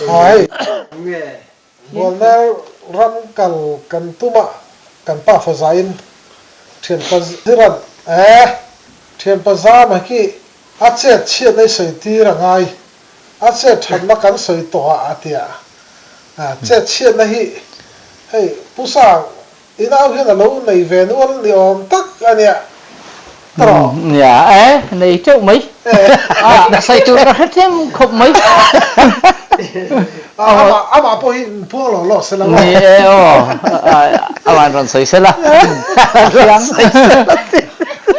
Hai, Bualner ram kal kan tum a, kan pa fazain thianpa Ziran eh, thianpa Zama khi a chet chhiatna i sawi tir a ngai, a chet thatna kan sawi tawh a a ti a, chet chhiatna hi hei Pu Sang I nau hian a lo nei ve nual ni awm tak a nia tawh. Nia e, nei teuh mai. A sawi tur ka hre tlem khawp mai. Amah pawh hi in puang lo lawk sela maw? Ni e aw, aman rawn sawi sela.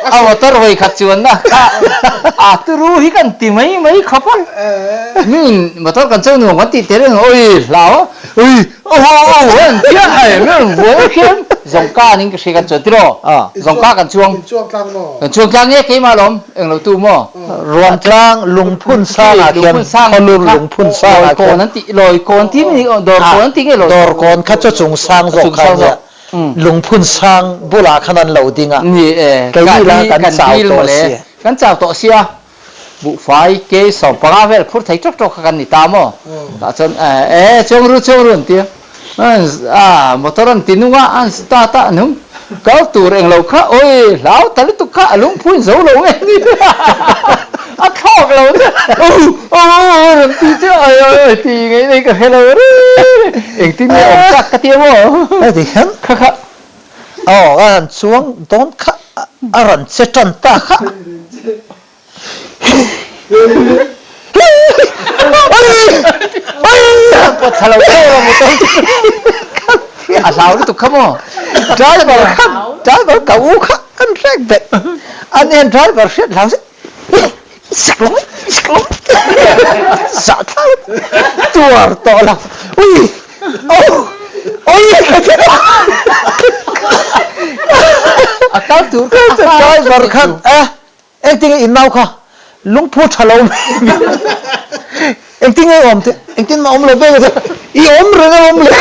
A motor vawi khat chuanna kha a turu hi kan ti mai mai khawp a. Mi in motor kan cho nuam kan tih tel eng awi hlau a. Ui oh oh an tia ai me an vuai khian zawngka ning ka hria kan chuan tiraw zawngka kan chuang kan chuang tlang nge keimah lawm englo tu maw Ruantlang lungphun sang ah khian Khualur lungphun sang ah khian an ti lawikawn ti mi dawrkawn an ti nge lawikawn dawrkawn kha chu chung sang zawk kha nia lungphun sang bulah khan an lo ding a ni e keini la kan chau tawh sia kan chau tawh sia Buhfai ke 15 vel phur thei tawk tawk kha kan ni ta maw? Tah chuan e chuang ru chuang ru an ti a. A motor an ti nung a, an start a, an hum kal tur eng lo kha oi hlau ta lutuk kha a lungphu in zo lo nge ni a thlawk lo che o o o rawn ti che oi oi oi ti ngei nei ka hre lo ri engtin nge awm chak ka ti a maw? Heti hian kha kha aw a han chuang dawn kha a rawn che tan ta kha. A hlau lutuk kha maw? Driver kha driver ka u kha kan hrek bet an en driver hriat hlau si siklom siklom sa thlau tuar tawh lo ui oh oi A kal tur kha driver khan eh Engtinge in nau kha lungphu tha lo mai engtinge i awm teh engtin mah awm lo vek a i awm reng a awm le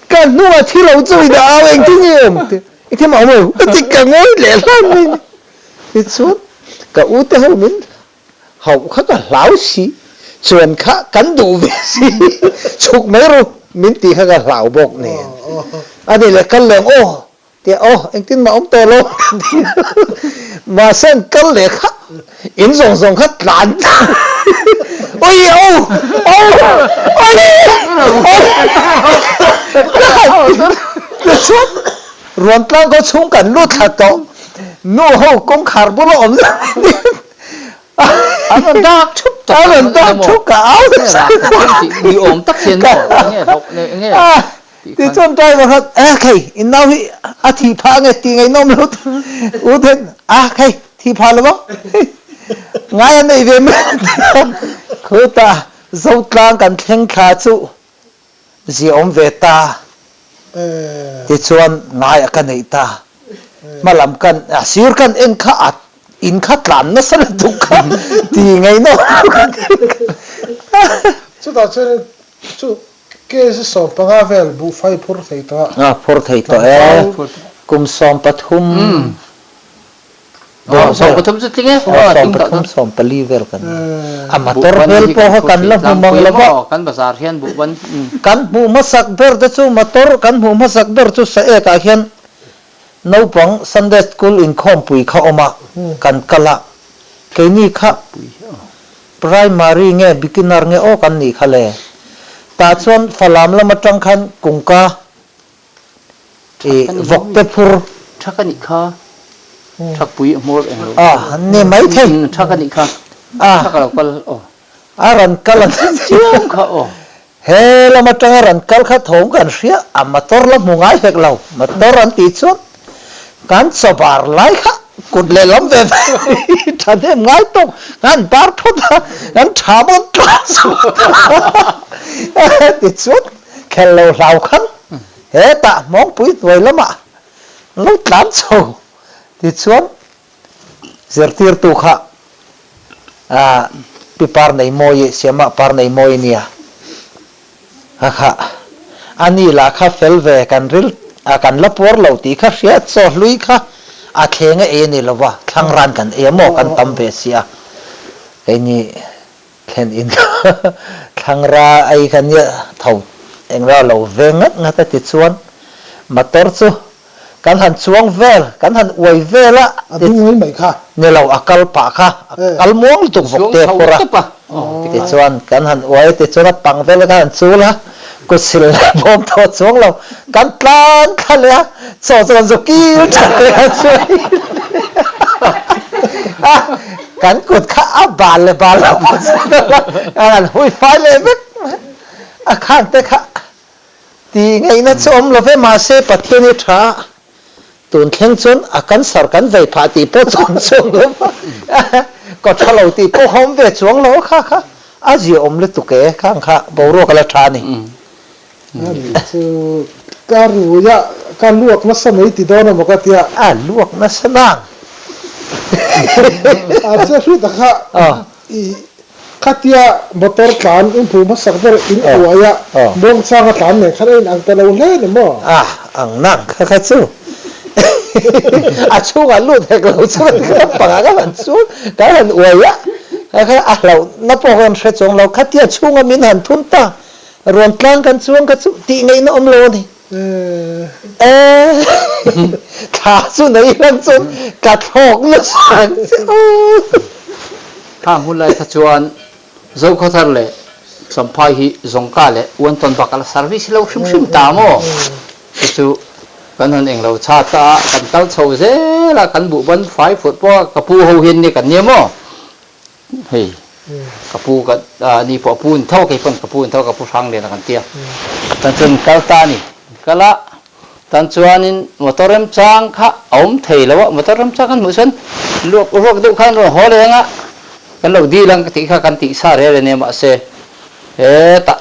ka hnungah thi lo chu i dah au engtinge i awm teh engtin mah awm lo ka ti ka ngawi leh hlan mai ni tichuan ka u te ho min hauh kha ka hlau si chuan kha kan duh ve si chhuk mai ru min tih kha ka hlau bawk nen a ni leh kal leh ang aw Tiah aw, engtin mah awm tawh lo mahse an kal leh kha in zawng zawng kha tlan ui aw aw ui aw Ruantlang khaw chhung kan lut thla tawh nu ho kawngkhar bula awm An rawn dak thup tawh an rawn dak thup ka au ni awm tak hian maw enge hlauh enge Tichuan driver khan eh khei in nau hi a thi phah nge ti ngaihnawm lo u then a khei thi phah lo ngai an nei ve mai khuta zotlang kan thleng thla chu zia awm ve ta tichuan ngai a ka neih ta hmalam kan a sir kan en kha a in kha tlan nasa lutuk kha ti ngaihnawm chutah chuan chu Case 15 vel buhfai phur thei tawh a. A phur thei tawh e. Kum 13 bawr vel. 13 chu tling e. 13 14 vel kan ni. A motor hmel pawh kha kan la hmu mang lo va. Kan bazar hian buh ban. Kan hmuh hmasak ber te chu motor kan hmuh hmasak ber chu Saek ah hian naupang Sunday school inkhawmpui kha awm a kan kal a. Keini kha Primary nge beginner nge aw kan nih kha le. Tah chuan Falam lam atang khan kungka i vawk te phur. Tha ka nih kha. Thakpui a hmawr eng lo. A ni mai thei. Tha ka nih kha. Tha ka lo kal aw. A rawn kal a chiang kha aw. He lam atanga rawn kal kha thawm kan hria a motor la hmu ngai hek lo. Motor an tih chuan kan chawbar lai kha kut leh lam ve ve thahnem ngai tawk kan bar phawt a kan tha bawk tlat tichuan khel lo hlau khan hetah hmawngpui hnuai lamah lo tlan chho tichuan Zirtirtu kha pi par nei mawi siamah par nei mawi nia a kha a ni lah kha fel ve kan ril kan la puar lo tih kha hria chaw hlui kha a thleng a ei a ni lo va thlang ran kan ei a maw kan tam ve si a keini. Thlen in thlangra ai kha nia tho engra lo veng ngat ngat a tichuan motor chu kan han chuang vel, kan han uai vel a. A ding mai mai kha. Ni lo, a kal pah kha, a kal muang lutuk vawk te phur a. Tichuan kan han uai a, tichuan a pang vel kha han chul a, kut sil leh bawm tawh chuang lo, kan tlan thla leh a, chaw chu kan zu kil tha leh a chuan kan kut kha a bal leh bal lo pawh chu kan han hui fai leh vek mai a, khang te kha Tih ngaihna chu awm lo ve, mahse Pathian hi tha a, tun thleng chuan a cancer kan vei phah tih pawh chuan chuang lo va, ka tha lo tih pawh kha awm ve chuang lo a, kha kha a zia awm lutuk e, khang kha boruak a la tha a ni. Ani chu ka rui a, ka luak nasa mai ti dawn emaw ka tia. A luak nasa nang. A che hri ta kha I khatia motor tlan in hmuh hmasak ber in uai a, muangchanga tlan nen khan a in ang ta lo hle ni maw? A, ang nang kha kha chu a chhungah lut hek lo chuan ka pangah ka han chu kan han uai a, kha kha a hlauhna pawh kan hre chuang lo, khatia chhunga min han thun ta, ruan tlang kan chuang kha chu tih ngaihna awm lo a ni. E, thla chu nei lang chuan ka thlawk nasa ang che u. Kha hmun lai kha chuan Zokhawthar leh Champhai hi Zawngka leh Uantawn bak a la service lo hrim hrim ta maw? Chu chu kan han englo chha ta a, kan kal chho zel a, kan buhban fai phurh pawh a, ka pu ho hian nia kan nia maw? Hei ka pu ka ni pawh pu in tho kei pawn ka pu in tho ka pu hrang lian a kan tia tan chuan kal ta a ni kal a tan chuanin motor remchang kha a awm thei lo a motor remchang kan hmuh chuan luak ruak deuh khan rawn haw leh ang a kan lo dil ang tih kha kan tih sa rel a nia mahse hetah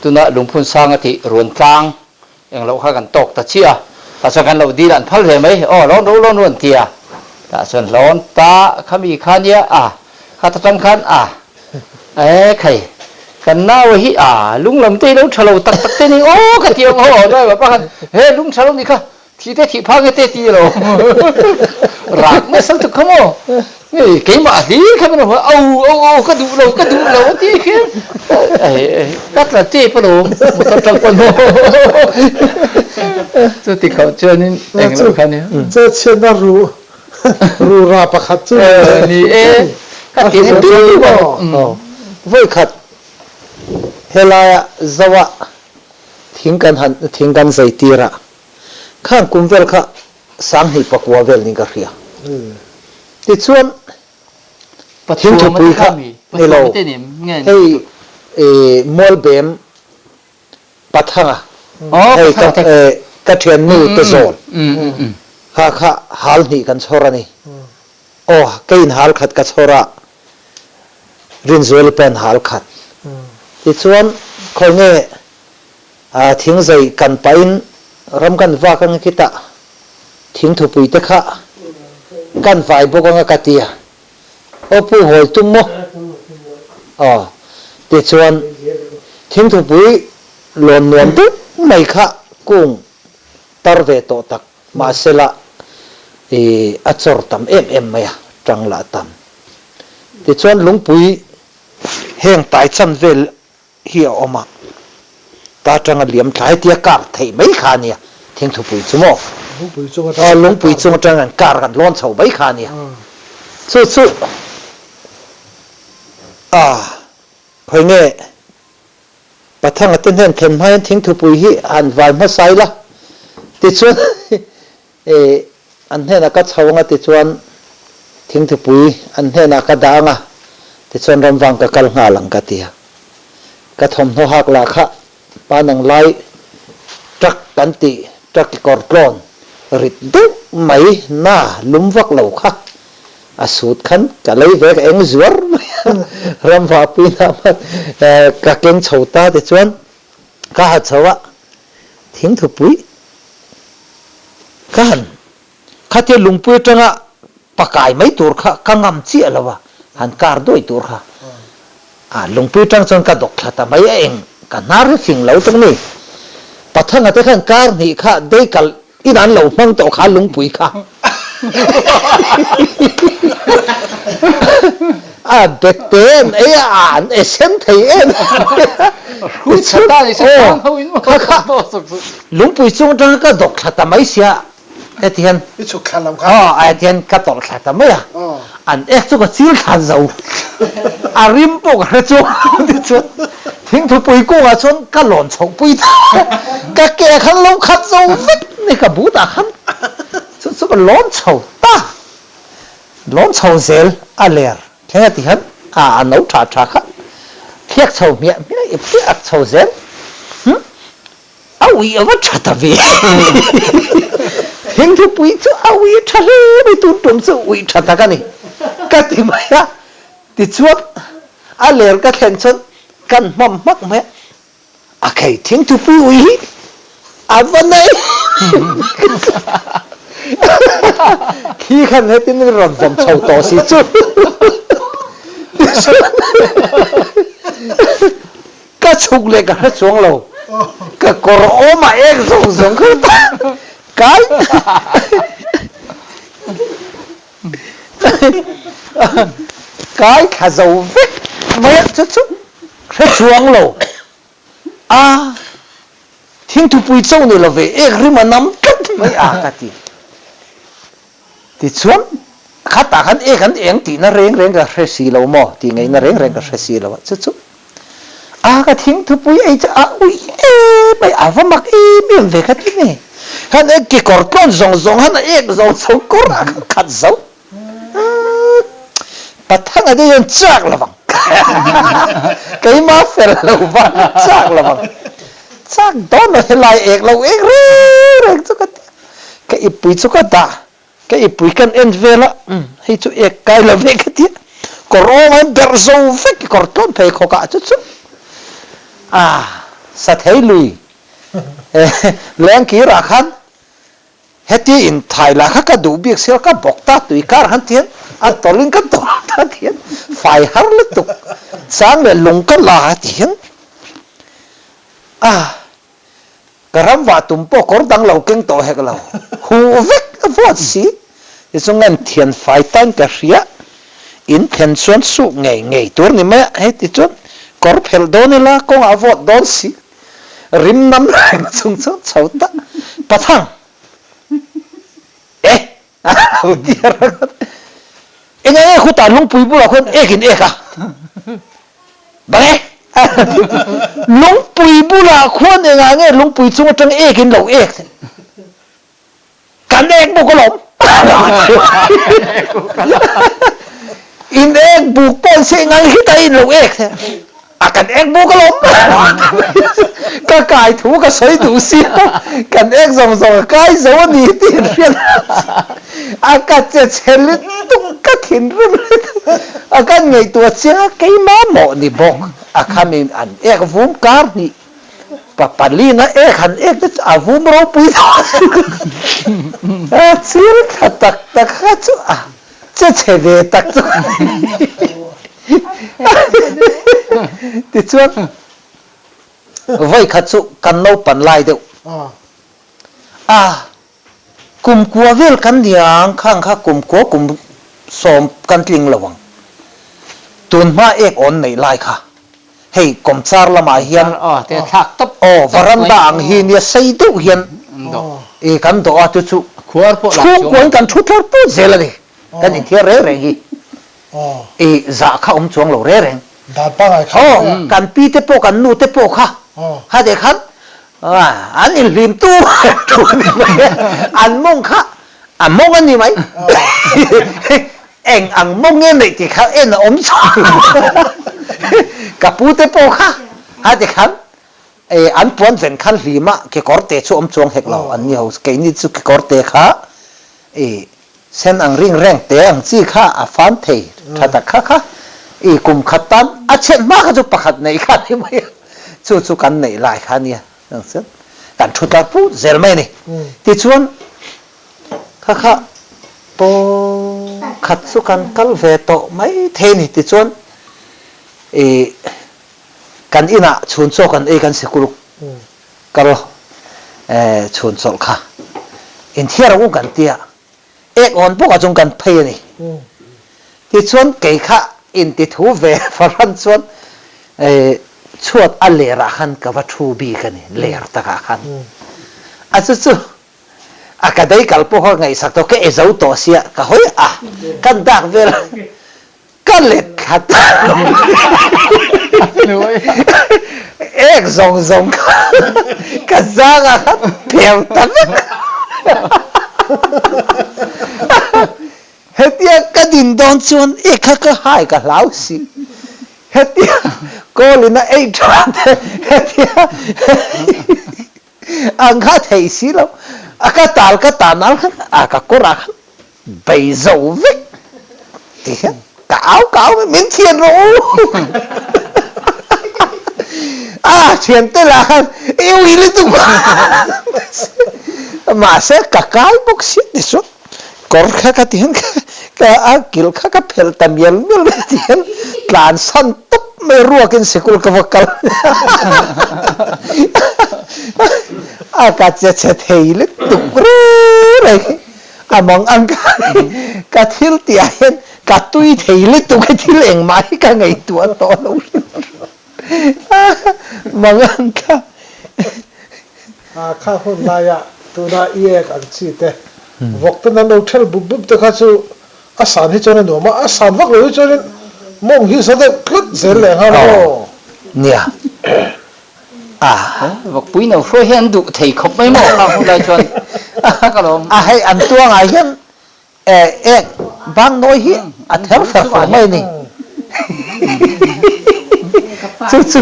tuna lungphun sang a tih ruan tlang Englo kha kan tawk ta chiah a, tah chuan kan lo dil an phal ve mai, aw lawn ro lawn ru an ti a, tah chuan lawn ta khami kha nia a, kha ta tang khan a, e khai kan nau hi a lung lam te hi lo tha lo tak tak te ni aw ka ti ang aw driver pa khan he lung tha lo ni kha thi te thih phak nge te ti lo rak nasa lutuk kha maw. Hei keimah hlir kha min rawn au au au ka duh lo ka duh lo a ti khian ka tla tep alawm motor tang pawn chu ti khauh chuanin eng lo kha nia che chhiatna ru ru ra pakhat chu ni e ka ti ni tu voi khat helaia zawa thing kan han thing kan zai tira khang kum vel kha Sanghnih pakua vel niin ka hria. Tichuan, thil thupui kha ni lo, hei Mualbem Pathanga, hei ka thiannu te zawl kha kha hal hnih kan chhawr a ni. Aw, keiin hal khat ka chhawr a, Rinzuali pawhin hal khat. Tichuan, khawi nge Thingzai kan pahin ram kan vak anga khitah thingthupui te kha kan vai bawk anga ka ti a, aw pu hawi tum maw? Aw tichuan thingthupui lawn nuam deuh mai kha kung tar ve tawh tak mahsela ih a chawr tam em em mai a, tang lah tam. Tichuan lungpui heng tai chan vel hi a awm a, ta atanga liam thla hetia kar theih mai kha a nia, thingthupui chu maw? Lungpui chung atang Aw, lungpui chung atang an kar kan lawn chho mai kha a nia. Chu chu a khawi nge Pathanga te hnen thlen hma hian thingthupui hi han vai hmasa ila tichuan E, an hnenah ka chho anga tichuan thingthupui an hnenah ka dah anga tichuan ramvang ka kal nghal ang ka ti a. Ka thawmhnaw hak lah kha panang lai truck kan tih truck kekawr tlawn rit deuh mai na lum vak lo kha a sut khan ka lei ve ka eng zuar mai a, ramvahpui na hman ka keng chho ta tichuan ka ha chho a thingthupui Ka han khatia lungpui atanga pakai mai tur kha ka ngam chiah lo a, han kar duai tur kha. A lungpui atang chuan ka dawk thla ta mai a eng ka hnar hi fing lo tuk ni. Pathanga te khan kar hnih kha dei kal in an lo hmang tawh kha lungpui kha. A bet te an ei a, an e sen thei em Lungpui chung atanga ka dawk thla ta mai sia heti hian I chhuk thla lam kha. Aw heti hian ka tawlh thla ta mai a, an ek chu ka chil thlan zo a rim pawh ka hre chuang lo tichuan thingthupui kungah chuan ka lawn chhoh pui ta ka ke khan lo khat zo vek ni ka but ah khan chu chu ka lawn chho ta. Lawm chho zel a ler thleng a ti hian a a no tha tha kha thliak chho hmiah hmiah i hmiah chho zel hm a ui a va tha ta ve thingthupui chu a ui tha hle mai tun tum chu ui tha tak a ni ka ti mai a tichuan a ler ka thlen chuan kan hmam hmak mai a. A khei thingthupui ui hi a va nei. Khi khan hetin rawn vawm chho tawh si chu. Ka chhuk leh ka hre chuang lo. Ka kawr awm a ek zawng zawng kha ta kai. Kai thla zo vek mai a chu chu hre chuang lo a thingthupui cho ni lo ve ek rim a nam tlat mai a ka ti. Tichuan khatah khan ek an eng tihna reng reng ka hre si lo maw tih ngaihna reng reng ka hre si lo a chu chu a ka thingthupui ei chu a ui em mai a va mak em em ve ka ti nge. Khan ek kekawr tlawn zawng zawng han a ek zawng chho kawr ah khan khat zo. Pathanga te hian chak lovang. Keima fel lo vang chak lovang. Chak dawn lo helai ek lo ek reng reng chu ka ti. Ka ipui chu ka dah. Ka ipui kan en vel a, hei chu ek kai lo ve ka ti a. Kawr awng an berh zo vek kekawr tlawn phei khawk ah chu chu. Ah, sathei lui Lengkir ah khan heti in thai lah kha ka duh bik sia ka bawk ta tui kar han tian a tawlh in ka tawlh ta tian fai har lutuk chang leh lung ka la a tian a ka ram vah tum pawh kawr dang lo keng tawh hek lo huh vek a vawt si tichuan ngan thian fai tan ka hria in then chuan suh ngei ngei tur ni mai a heti chuan kawr phelh dawn ila kawngah vawt dawn si. Rim nam reng chung chu chho tak pathang e a lo ti a ringawt. Eng eng nge khutah lungpui bulah khuan ek in ek a bang e lungpui bulah khuan engah nge lungpui chung atang ek in lo ek Kan ek buk alawm. In ek buk pawh an seh ngang hit a in lo ek the. A kan ek buk alawm. Ka kai thu ka sawi duh sia. Kan ek zawng zawng a kai zo a ni tih an hriat. A ka che chhe lutuk ka thinrim lutuk. A kan ngaihtuah chiang a keimah mawh ni bawk. A kham in an ek vum kar hnih. Pa palina ek han ek te chu a vum ropui a chil tha tak tak kha chu a che chhe ve tak chu tichuan vawi khat chu kan naupan lai deuh a kumkua vel kan niang khang kha kumkua kum sawm kan tling lo ang tunhma ek awn neih lai kha. Hei kawmchar lamah hian aw varanda ang hi nia sei deuh hian i kan dawh a chu chu chhungkuain kan thu thar put zel a ni kan inthiar reng reng hi i zah kha awm chuang lo reng reng aw kan pi te pawh kan nu te pawh kha kha te khan an inhlim tu thu a ni mai an mawng kha a mawng a ni mai. Eng ang maw nge neih tih kha en a awm chhuak lo. Ka pu te pawh kha a ti khan e an puan ven khan hlim a kekawr te chu awm chuang hek lo an ni ho keini chu kekawr te kha e sen ang ring reng te ang chi kha a fan thei tha tak kha kha e kum khat tan a chhiat hma kha chu pakhat neih kha ni mai a chu chu kan neih lai kha nia kan thu tlar put zel mai a ni tichuan Kha kha paw khat chu kan kal ve tawh mai thei ni tichuan i kan inah chhun chaw kan ei kan sikul kal chhun chawlh kha inthiar ang u kan tia ek awn bawkah chuan kan phei a ni tichuan kei kha. inti thu ve fahran chuan chhuat a ler ah khan ka va thu bik a ni, ler takah khan. A chu chu a ka dei kal pawh kha ngaihsak tawh, ka e zo tawh sia, ka hawi a, kan dak vel a. Ka let thla ta lo. Ek zawng zawng kha ka zang ah khan pheu ta vek. Hetia ka din dawn chuan ek kha ka hai ka hlau si. Hetia kawl in a ei tha te hetia ang kha thei si lo. A ka tal ka tan al khan a ka kawr ah khan bei zo vek ti hian ka au ka au min thian rawh u a thian te lah khan i ui lutuk mahse ka kai bawk si ti chuan kawr kha ka ti hian ka a kil kha ka phelh ta mial mial mai ti hian tlan san tawp mai ruakin sikul ka va kal a ka che chhe thei lutuk reng reng. A mang ang ka thil tih ah hian ka tui thei lutuk a thil engmah hi ka ngaihtuah tawh lo hrim hrim mang ang ka. Kha hun laia tuna i ek ang chi te vawk ten an lo ṭhel bup bup te kha chu a san hi chuan a nuam a, a san vak lo hi chuanin mawng hi za deuh tlat zel leh nghal maw? Nia. A vawkpui no hruai hi an duh thei khawp mai maw khang hun lai chuan ka lawm. A hei an tuangah hian ek bang nawi hi a ther fer fur mai a ni. Chu chu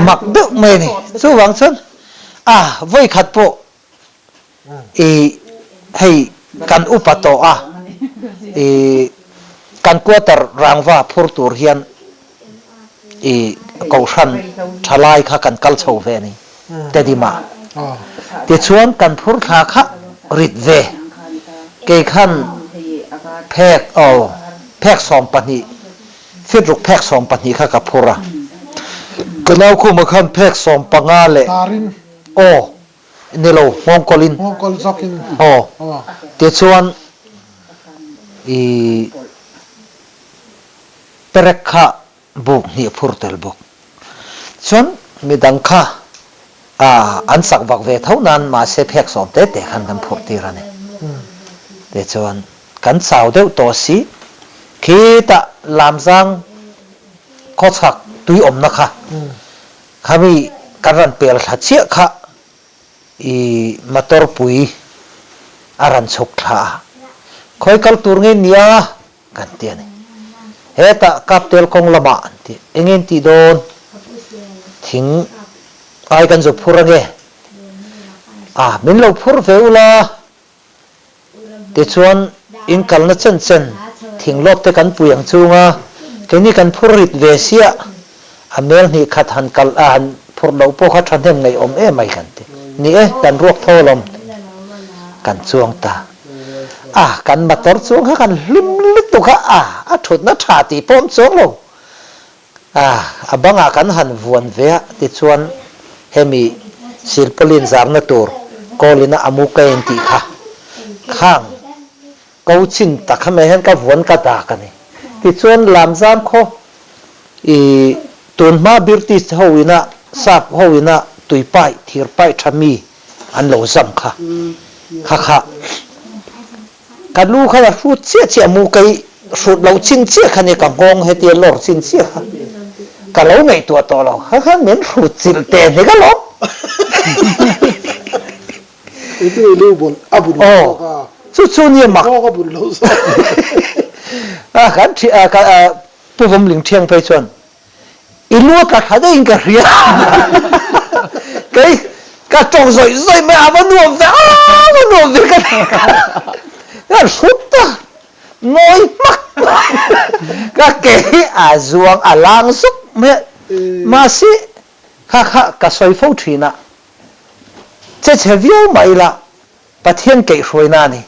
mak deuh mai a ni. Chuvang chuan a vawikhat pawh I hei kan upa tawh a, i kan quarter rangva phur tur hian i kohhran thalai kha kan kal chho ve a ni, Tedima. Tichuan kan phur thla kha rit ve, kei khan phek aw phek 12, fit ruk phek 12 kha ka phur a, ka naukhuma khan phek 15 leh aw Ni lo, nghawngkawl in. Nghawngkawl zawk in. Aw. Tichuan i perek kha buk hnih phur tel bawk. Chuan midang kha an sak vak ve tho nan mahse phek sawm te te khan kan phurh tir a ni. Tichuan kan chau deuh tawh si, khitah Lamzang khawchhak tui awmna kha Khami kan rawn pel thla chiah kha i motor pui a rawn chhuk thla a, khawi kal tur nge nia kan ti a ni. Hetah Kaptel kawng lamah an ti, eng nge an tih dawn? Thing ai kan zu phur ange? A, min lo phur ve ula. Tichuan, in kalna chen chen thinglawk te kan pui ang chunga keini kan phur rit ve siah, a mel hnih khat han kal a han phurh loh pawh kha thahnem ngaihawm em mai kan ti. Ni e, kan ruak tho alawm kan chuang ta. A, kan motor chuang kha kan hlim lutuk a, a, a thutna tha tih pawh awm chuang lo. A, a bangah kan han vuan ve a, tichuan hemi silpauline zarna tur kawlina a mu ka en tih kha khang ko chin tak kha mai hian ka vuan ka dak a ni. Tichuan Lamzam khaw i tunhma British ho ina sap ho ina tui paih thir paih tha mi an lo zam kha kha kha Ka lu khan a hrut chiah chiah mu kei hrut loh chin chiah kha nia ka nghawng hetia lawr chin chiah kha ka lo ngaihtuah tawh lo kha khan min hrut chilh teh hnik alawm. I nu lu bun a bun lo zawk a. Chu chu nia mak. Nghawng a bun lo zawk. A kan thi a ka Pu Vawmling Thiang phei chuan I lu a tla thla daih in ka hria. Kei ka tawng zawih zawih mai a va nuam ve a va nuam ve ka ti. Ka hrut a ngawi hmak ka ke hi a zuang a lang zuk mai a. Mahse kha kha ka sawi fo thin a che chhe viau mah ila Pathian keihhruaina a ni.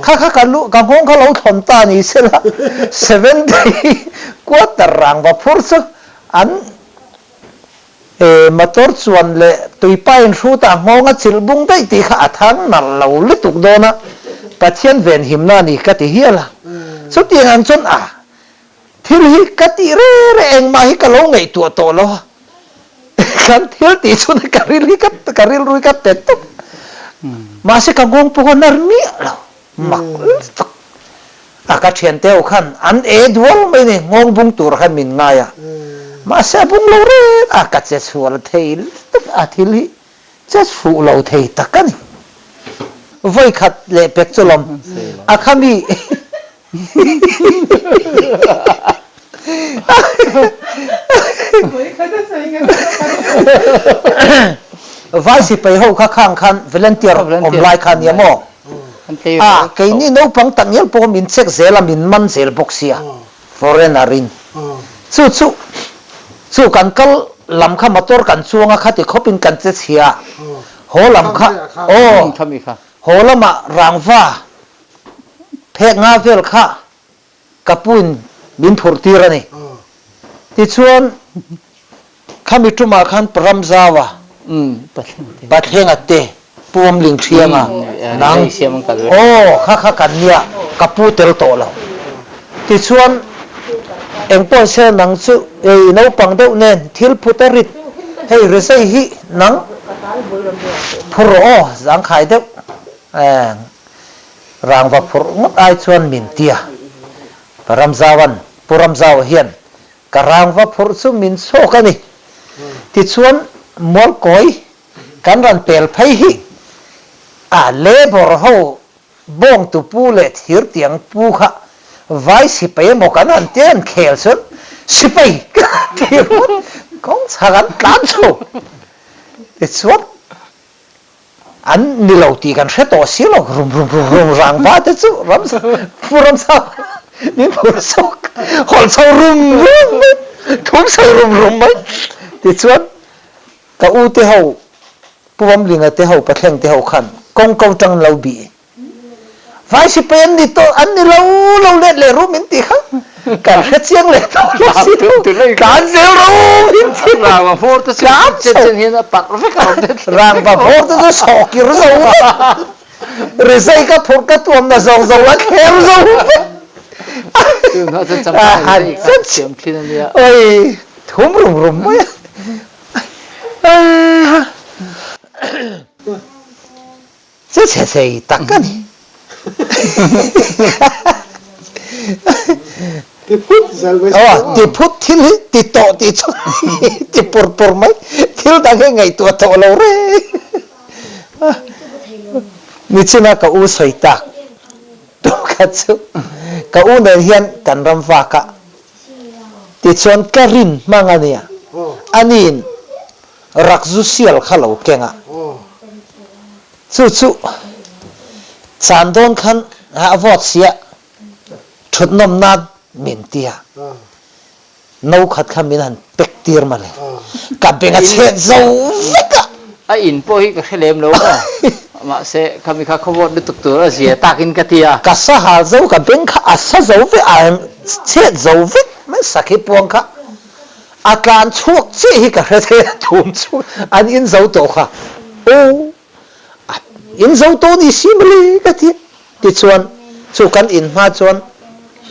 Kha kha ka lu ka nghawng kha lo thlawn ta ni sela 70 quarter rang va phur chu an motor chuan leh tuipa in hrut ah nghawng a chilh bung daih tih kha a thang nalh lo lutuk dawn a. Pathian venhimna a ni ka ti hial a. Chutiang ang chuan a thil hi ka tih re re engmah hi ka lo ngaihtuah tawh lo a. Kan thil tih chhun a ka ril hi ka ka rilru hi ka pe tawp. Mahse ka nghawng pawh a nar miah lo. Mak lutuk. A ka thiante ho khan an e dual mai ni nghawng bung tur khan min ngai a. Mahse a bung lo reng a ka che chhual thei lutuk a thil hi Che chhuh lo thei tak a ni. Vawi khat leh pek chu lawm a kha mi. Vai sipai ho kha khang khan volunteer awm lai kha nia maw? A keini naupang tak ngial pawh min check zel a min man zel bawk sia. Foreigner in chu chu chu kan kal lam kha motor kan chuang a khati khawp in kan che chhia haw lam kha aw haw lamah rangva phek nga vel kha ka pu in min phurh tir a ni tichuan Khami tumah khan Ramzaua, Bathlenga te, Pu Awmlingṭhianga, nang, aw, kha kha kan nia, ka pu tel tawh lo. Tichuan, engpawh se nang chu ei naupang deuh nen thil phut a rit, hei rizai hi nang phur rawh aw, zangkhai deuh, eng, rangva phurh ngawt ai chuan min tia. Ramzauan, Pu Ramzaua hian Ka rangva phurh chu min chhawk a ni. Tichuan, Mualkawi kan rawn pel phei hi a labour ho bawngtu pu leh thirtiang pu kha vai sipai emaw kan han tia an khel chuan sipai tih ringawt kawng chhak an tlan chho. Tichuan, An ni lo tih kan hre tawh si lo, rum rum rum rum rang va te chu ram pu ramsa min phur chhuak hawlh chho rum rum mai, thum chho rum rum mai. Tichuan ka u te ho, Pu Vamlinga te ho, Pathleng te ho khan kawng ko tang lo bih. Vai sipai an ni tawh, an ni lo lo let leh ru min ti kha kan hre chiang leh tawh lo si lo, tlan zel ro min ti. Rangva hmawr te chu chen chen hian a parh vek a awm det. Rangva hmawr te chu sawh kir zo vek. Rizai ka phurh ka tuam na zawng zawng la thler zo vek. Tunah chuan champhai rizai kha thiam thin a nia. Oi, thum rum rum mai a. Che chhe thei tak a ni. Ti phut zel mai Aw, ti phut thil hi ti tawh tih chu ti pur pur mai. Thil dang hi ngaihtuah tawh lo reng. Nichina ka u sawi tak tu kha chu ka u nen hian kan ram vak a, tichuan ka rin hmang a nia. Aniin Rakzu sial kha lo keng a, chu chu chan dawn khan a vawt sia thutnawm nan min ti a, no khat kha min han pek tir mawle, ka beng a chhet zo vek a. A in pawh hi ka hre lem lo maw, mahse khami kha khawvawt lutuk tur a zia takin ka ti a. Ka sa hal zo ka beng kha a sa zo vek a, chhet zo vek mai sakhi puang kha. A tlan chhuak chiah hi ka hre thei a, thum chu an in zo tawh kha. Aw, a in zo tawh ni si mawle ka ti a. Tichuan, chu kan in hma chuan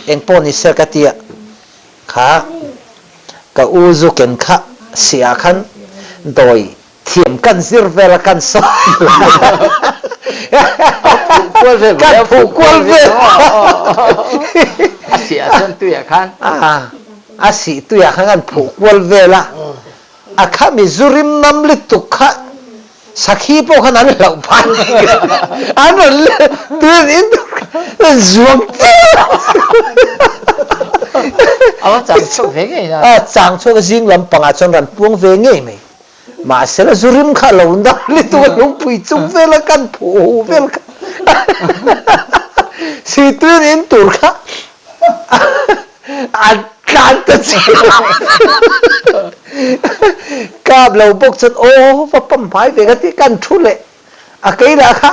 eng pawh ni se ka ti a, kha ka u zu ken kha siah khan dawi thiam kan zir vel a kan sawi kan phuh kual vel a sih ah chuan tui ah khan a sih tui ah khan kan phuh kual vel a a khami zu rim nam lutuk kha sakhi pawh khan an hlauh phah an rawn tui an in zuam a chang chhuak ve ngei na a chang chhuak zing lampangah chuan ran puang ve ngei mai Mahsela zu rim kha lo nal lutuk a lungpui chung vel a kan phuh hu vel kha Situin in tur kha an tlan ta chiah Kap lo bawk chuan aw va pam hmai ve ka ti kan thu leh a kei lah kha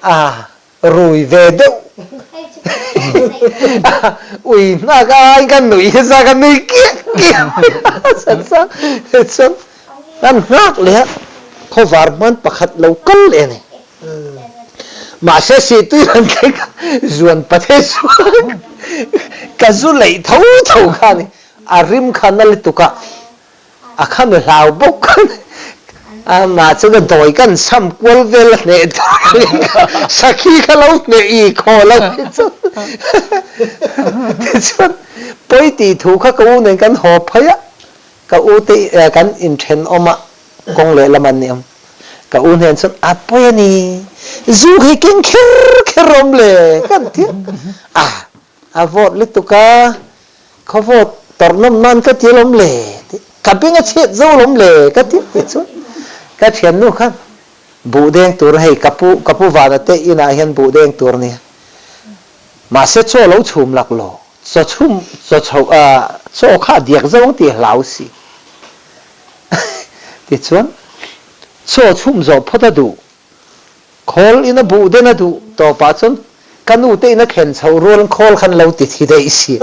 a Rui ve deuh. Ui hna ka ai ka nui hi sa ka nui kiak kiak san sa chuan kan nghak leh a khawvar hman pakhat lo kal leh a ni. Mahse sihtui rawn thleng a, zuan pathe chuan ka zu leih tho tho kha a ni. A rim kha na lutuk a, a khami hlau bawk a ni. Amah chuan a dawi kan cham kual vel a hneh dawn sakhi kha lo hneh i khaw lo hi chu tichuan pawi tih thu kha ka u nen kan haw phei a, ka u te kan inthenawm a kawng lehlam an ni awm. Ka u hnen chuan a pawi a ni, zu hi keng kher kher awm le kan ti a, a vawt lutuk a, khaw vawt tawrh nawm nan ka ti alawm le ti, ka beng a chhiat zo alawm le ka ti ti chuan ka thiannu khan buh deng tur hei ka pu ka pu vana te inah hian buh deng tur nia mahse chaw lo chhum lak lo chaw chhum chaw chho chaw kha a diak zo ang tih hlau si. Tichuan, chaw chhum zawh phawt a duh, khawl in a buh den a duh tawpah chuan ka nu te in a thlen chhoh rual khawl khan lo ti thi daih si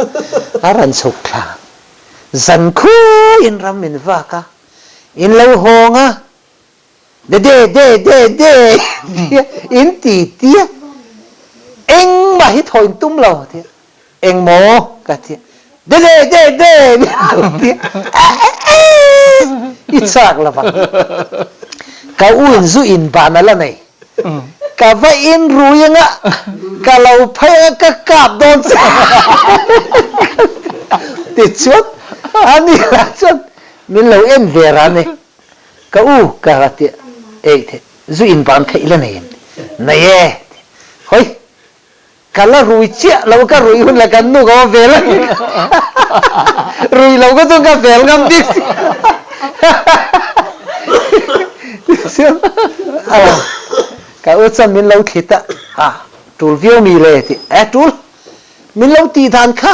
a rawn chhuk thla. Zan khuaiin ram min vak a, in lo hawng a, de de de de de tia in ti tia engmah hi thaw in tum lo tia. Engmaw? ka ti. De de de de min lo ti a. I chak lo vang. Ka u in zu in ban a la nei. Ka va in rui anga ka lo phei anga ka kap dawn che. Tichuan ani lah chuan min lo en ve ran e. Ka u ka ra ti eih the zu in ban kha i la nei em? Nei e. Hawi Ka la rui chiah lo ka rui hun la kan nu ka va vel a rui lo ka chuan ka vel ngam bik si ka u chuan min lo thlit a a tul viau mi le ti e tul min lo tih dan kha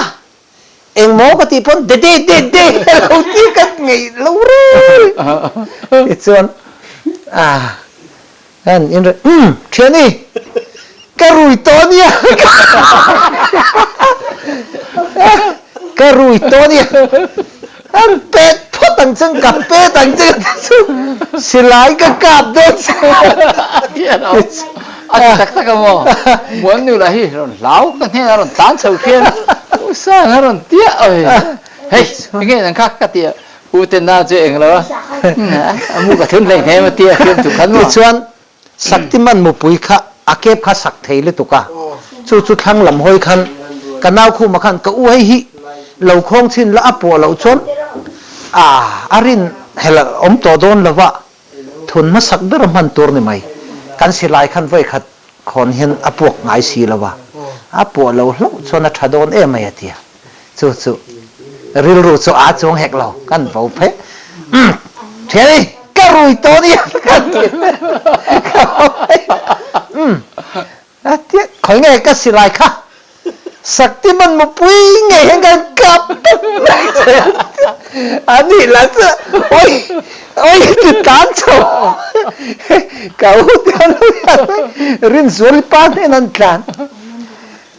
engmaw ka tih pawn de de de de lo ti ka ngeih lo reng tichuan a An in reh, Umm, thiani, ka rui tawh a nia, ka rui tawh a nia, an pet phawt ang che, ka pet ang che ka ti chu, silai ka kap dawn che. A ti tak tak a maw? Muan nu lah hi rawn hlau ka hnenah rawn tlan chho khian u sang a rawn tiah oi. Hei, enge nang kha ka ti a. U te na chu eng lo a, a mu ka thun hlei hnem a tia fiam tu khan maw? Tichuan Saktiman mupui kha a kep kha sak thei lutuk a, chu chu thlang lam hawi khan ka nau khuma khan ka u hei hi lo khawng chhin la a puah loh chuan a a rin hel awm tawh dawn lo va, thun hmasak ber a hman tur ni mai. Kan silai khan vawi khat khawn hian a puak ngai si lo a, a puah lo hlauh chuan a tha dawn em mai a tia. Chu chu rilru chu aa chuang hek lo kan vo phe umm thiani ka rui tawh nia kan ti umm a tia khawi nge ka silai kha sakti man mupui ngei hian kan kap tawp mai che a nih lah chu oi oi ti tan chho ka u te an rinzuali pa hnen an tlan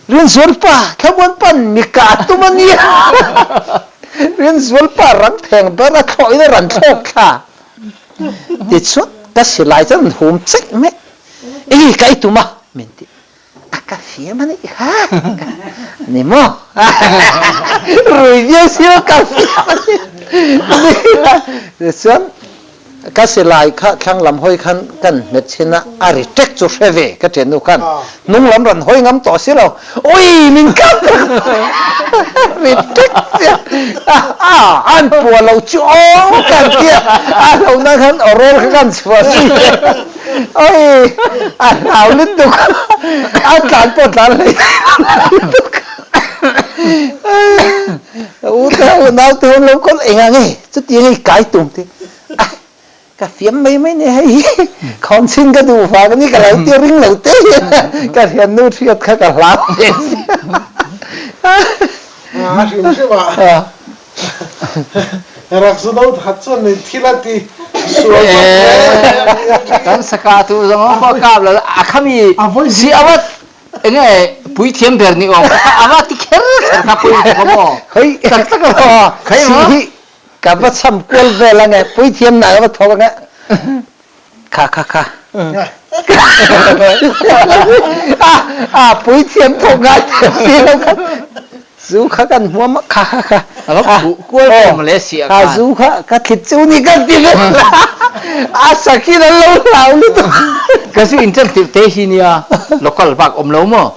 Rinzualpa, thlamuan pan mi ka tum a nia. Rinzualpa rang theng ber a thlawh in a ran thlawk thla. Tichuan ka silai chuan an hum cheih mai. Ei ka i tum a min ti. A ka fiam a nih kha. Ni maw? Rui viau si lo ka fiam a nih. Tichuan Ka silai kha thlang lam hawi khan kan hmet chhin a, a ri ṭek chu hre ve ka ṭiannu khan hnung lam rawn hawi ngam tawh si lo, ui min kap ri ṭek chiah a, an pua lo chu aw kan tia a lo na khan aw rawl kha kan chhuah zui ve, ui a hlau lutuk a tlan pawh tlan hlei lutuk u te ho nau te ho lo kawl eng ang e chutiang i kai tum te a ka fiam mai mai ni hei khawm chin ka duh vang ani ka lo ti ring lo te ka hian nu hriat kha ka hlau ve a hrim hrim a rak zu do that chuan ni thil a ti sual kan saka tu zong ko kap la a khami si awat enge puithiam ber ni awm kha ava ti kher kher kha pui kha maw hei tak tak lo khei si hi ka va cham kual vel ange puithiam na ka va thawk ange kha kha kha A puithiam thawk ngai thiam si lo kha zu kha kan hmuam a kha kha kha A va phuh kual ko mawle si a kha khan. zu kha ka thlit chu ni kan ti ve a sakhin an lo hlau lutuk. Ka zu in ṭan tirh te hi nia local bak awm lo maw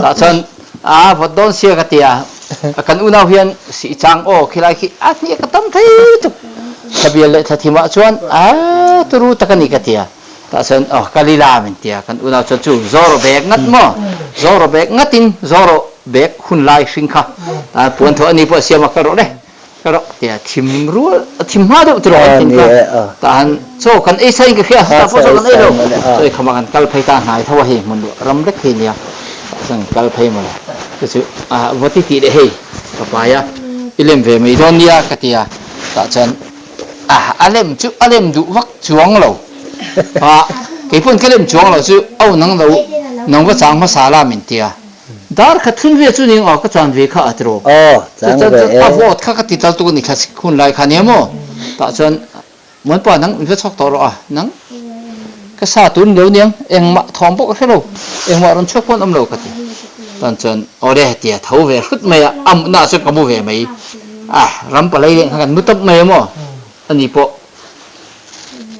tah chuan a vawt dawn sia ka tia kan unau hian sih chang aw khilai khi a hniak a tam thei lutuk thlabial leh thlathim ah chuan a turu tak a ni ka tia tah chuan aw kalila min tia kan unau chuan chu zoro bag ngat maw zoro bag ngatin zoro bag hun lai hring kha puan tho ani pawh siam a ka rawh le ka rawh tia thim rual thim hma deuh tiraw an thin kha tah han chaw kan ei sain ka hria tah pawh chaw kan ei lo chaw ei khama kan kal phei ta hnai tho a hei hmun ram lek hi nia tah chuan kal phei mawle chu chu vawti tih leh hei ka pai a i lem ve mai dawn nia ka tia tah chuan a lem chu a lem duh vak chuang lo a kei pawn ka lem chuang lo chu au nang lo nang va chang hmasa la min tia Dar khat thun ve chu ning aw ka chuan ve kha a tiraw. Aw chang ve e. A vote kha ka ti tal tuk a ni thla hun lai kha nia maw. Tah chuan Muanpa nang in va chhuak tawh rawh a nang ka sa tur ni lo niang engmah thawm pawh ka hre lo engmah rawn chhuak pawh an awm lo ka ti. Tan chuan awle tia tho ve hrut mai a a mutna ah chuan ka mu ve mai a ram palai leh kha kan mu tawp mai a maw ani pawh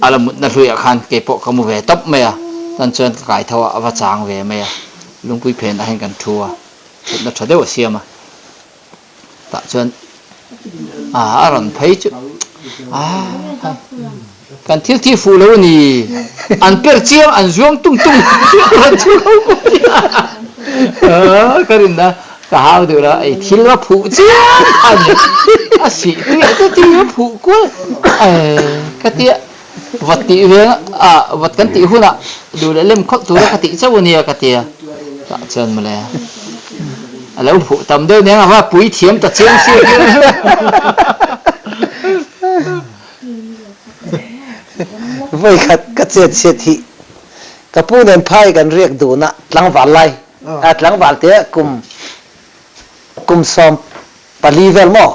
a la mutna hluiah khan kei pawh ka mu ve tawp mai a tan chuan ka kai tho a a va chang ve mai a. Lungpui phen ah hian kan thu a, thutna tha deuh a siam a, tah chuan a a rawn phei chu a kan thil thi fuh lo a ni, an per chiang an zuang tung tung rawn thu ho pawh hi a ka rin a ka hau deuh la ei thil va phuh chiang kha a ni, a sih tui ah te thil va phuh kual ka tia. Vat tih ve a, vat kan tih hunah duh leh lem khawlh tura ka tih chauh a nia ka ti a, tah chuan mawle a lo phuh tam deuh nia a pui thiam ta chiang si. Vawikhat ka chet chhiat hi ka pu nen phai kan riak dun a, tlangval lai a tlangval te kum kum 14 vel maw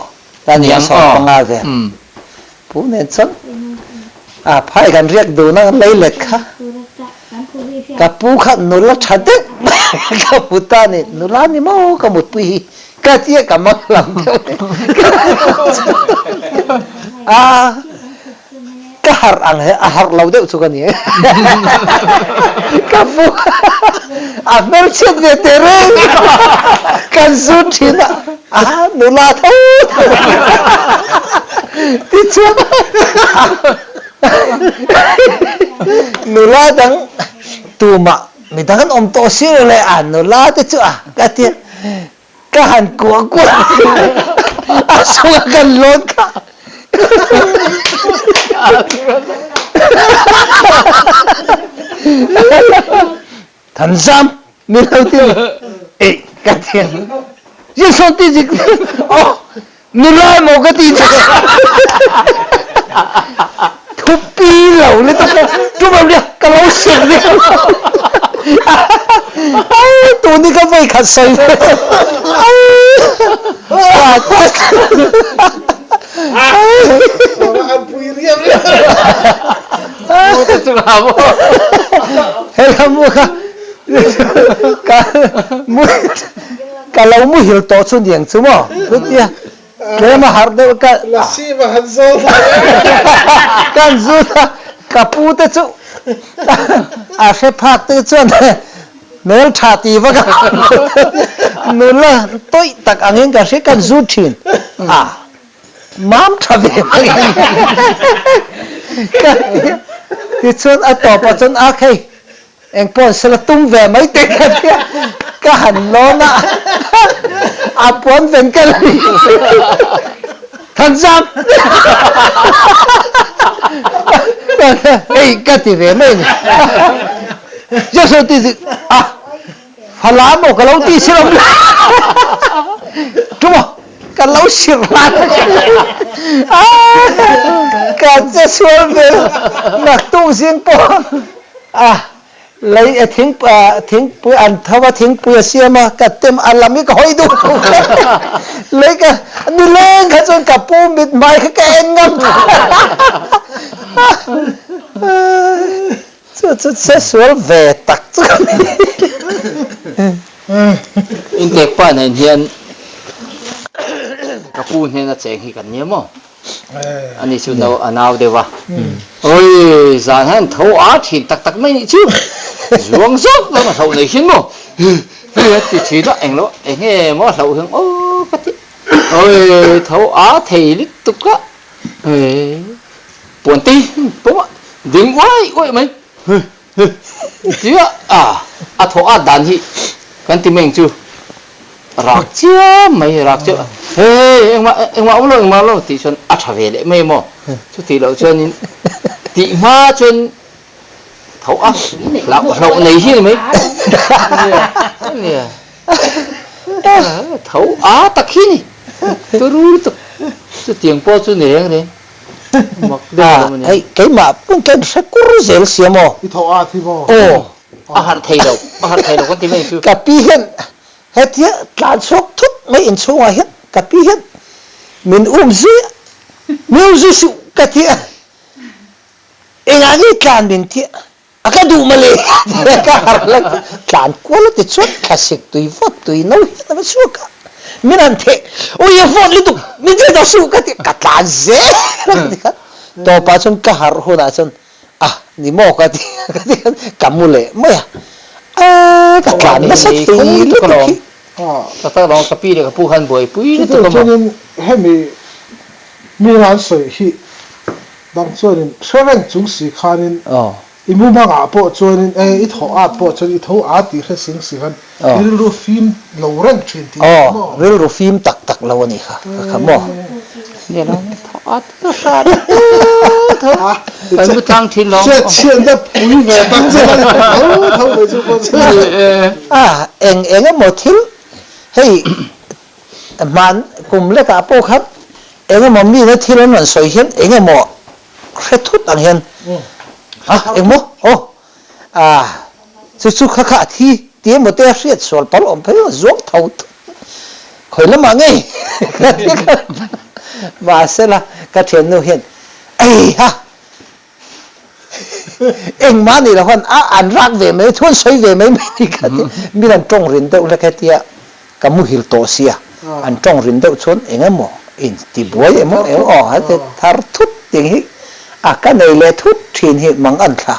kan nia 15 vel Pu nen chuan a phai kan riak dun a leilet kha ka pu kha nula tha deuh mai ka hmu ta ni nula ni maw ka mutpui hi ka tia ka mang lam deuh a ka harh ang he a harh lo deuh chu ka ni ka pu a hmelchhiat ve teh reng kan zut thin a a nula tho tichuan nula dang tumah midang an awm tawh si lo le a nula te chu a ka tia ka han kuah kuah a chunga kan lawn kha Thanzam min lo ti e ka ti Jesuh ti zik oh nula maw ka ti thupi lo le tak tu ba ka lo sir ni tu ni ka voi khat soi Hela mu kha ka mu ka lo muhil tawh chu niang chu maw chutia tlem a harh deuh ka Lasi va han zawl kan zut a ka pu te chu a hre phak te chuan hmel tha ti vak a nula tawih tak angin ka hre kan zut thin a mam tha ve mai ka tichuan a tawpah chuan a khei Eng pawh sela tum ve mai teh ka tia ka han lawn a, a puan ven ka la ni. Thanzam! Hei ka ti ve mai ni. Jesu ti zik a, Fala maw ka lo ti si lo. Tumaw ka lo sir hlan ka che sual ve naktuk zing pawh a lei a thing thingpui an tho a thingpui a siam a ka tem a lam hi ka hawi duh lei ka nileng kha chuan ka pu mit hmai kha ka en ngam. Chu chu che sual ve tak chu ka ni. Intek pa nen hian ka pu hnena cheng hi kan nia maw? Ani chu no a nau deuh a. Oi zan hian tho a thin tak tak mai nih chu. Zuang zawk zawk a hlauh nei hin maw? Hei a ti thin a englo enge maw a hlauh hian aw ka ti. Oi tho a thei lutuk a. Puan te pawm a ding uai uai mai. Tia a a thawh at dan hi kan ti mai ang chu rak chiam mai rak chiam hei engmah engmah awm lo engmah awm lo tih chuan a tha ve leh mai maw chuti loh chuanin tih hma chuan tho a hlauh hlauh nei hi a ni mai nia tho a tak hi ni turu lutuk chutiang pawh chu ni reng reng. Mak deuh lam a ni. Hei keimah pawh ka hre kur zel sia maw? I thaw at hi maw? Aw. A harh thei lo, a harh thei lo kan ti mai chu. Ka pi hian hetia tlan chhuak thut mai inchhungah hian ka pi hian min um zui a, min um zui suh ka ti a, engah nge tlan min tih a? A ka duh mawle ka harh la tlan kual a ti chuan thlasik tui vawt tui no hian a va chhuak a, min han theh ui a vawt lutuk min theh tawh suh ka ti ka tlan zel a ti kha tawpah chuan ka harh hunah chuan a ni maw ka ti ka ti khan ka mu leh mai a a ka tlan nasa thei lutuk hi. Ka tak lo ka pi leh ka pu khan buaipui lutuk a maw. Chutin hemi mi an sawi hi Dang chuanin hre reng chung si khanin i mumangah pawh chuanin e i thaw at pawh chuan i tho at tih hre sing si khan i rilru fim lo reng thin tih hi maw? Rilru fim tak tak lo a nih kha ka kha maw? Nia lo thaw at ka hra tho kan mu tlang thin lo. Che chhiatna pui ve tak chu kan tho tho mai chu pawh chu. A eng eng emaw thil hei hman kum lekah pawh khan Eng emaw mite thil an rawn sawi hian eng emaw hre thut ang hian a engmaw aw a chu chu kha kha a thi ti emaw te a hriat sual palh awm phei a zuang tho thut khawi lamah ngei ka ti kha mahsela ka thiannu hian ei ha engmah nih loh khan a an rak ve mai thu an sawi ve mai mai ni ka ti min an tawng rin deuh hlek hetia ka muhil tawh sia an tawng rin deuh chuan eng emaw in ti buai emaw eng aw a ti thar thut ding hi a ka nei leh thut thin hi mang an thla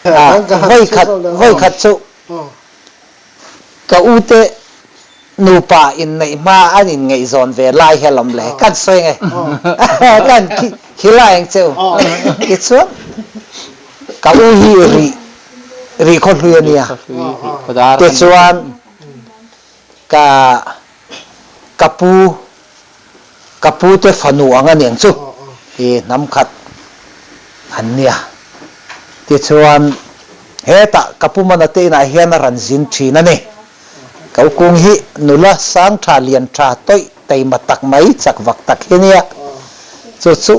a vawi khat vawi khat chu Ka ute nupa inneih hma an inngaihzawn ve lai hi alawm le, kan sawi nge kan khilai ang che u. Tichuan ka u hi rih rih khaw hlui a nia, tichuan ka ka pu ka pute fanu ang a niang chu i hnam khat an nia. Tichuan, hetah ka pu mana te inah hian a rawn zin thin a ni. Ka ukung hi nula sang tha lian tha tawih teima tak mai chak vak tak hi nia. Chu chu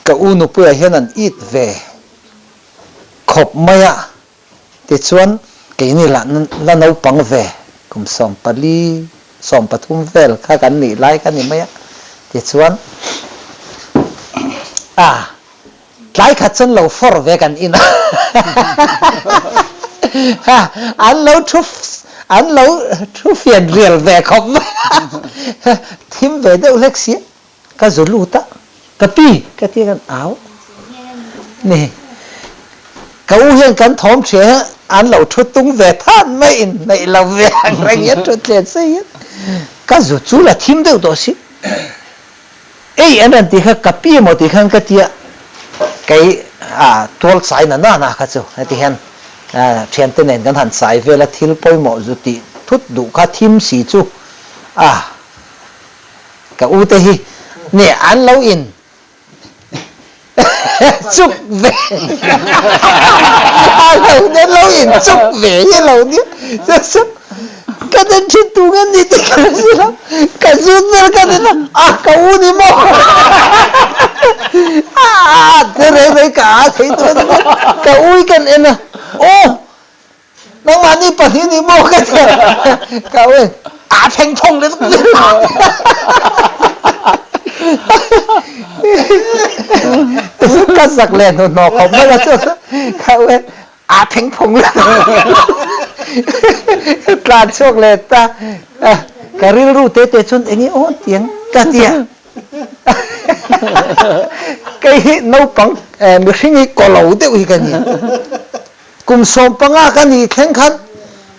ka u nupuiah hian an it ve khawp mai a. Tichuan, keini lah la naupang ve, kum 14, 13 vel kha kan nih lai kha ni mai a. Tichuan, a tlai khat chuan lo fawr ve kan in a. Ha, an lo thu, an lo thu fian rial ve khawp mai a. Thim ve deuh hlek si a. Ka zu lut a, ka pi ka ti kan au ni. Ka u hian kan thawm hria hi an lo thu tung ve than mai in neih lo ve ang reng hian thu tlen sei hian ka zu chu la thim deuh tawh si. Ei an rawn ti kha ka pi emaw ti khan ka tia kei a tual chai na na na kha chu heti hian thiante nen kan han chai vel a thil pawimawh zu tih thut duh kha thim si chu a Ka u te hi nge an lo in chuk ve a lo nen lo in chuk ve hi lo nia chu chu ka den thin tu nge ni te ka si lo ka zut vel ka den a a ka u ni maw a a te rei rei ka a thei tu ni maw ka u i kan en a aw Nangmah nih pahnih nih maw ka ti. Ka wen aa theng thong le tuk. Ka zak leh hnuhnawh khawp mai a chu ka u a pheng phung tlan chhuak leh ta ka rilru te te chuan enge aw tiang ka tia kei hi naupang mihring hi ko lo deuh hi ka ni kum 15 ka ni thleng khan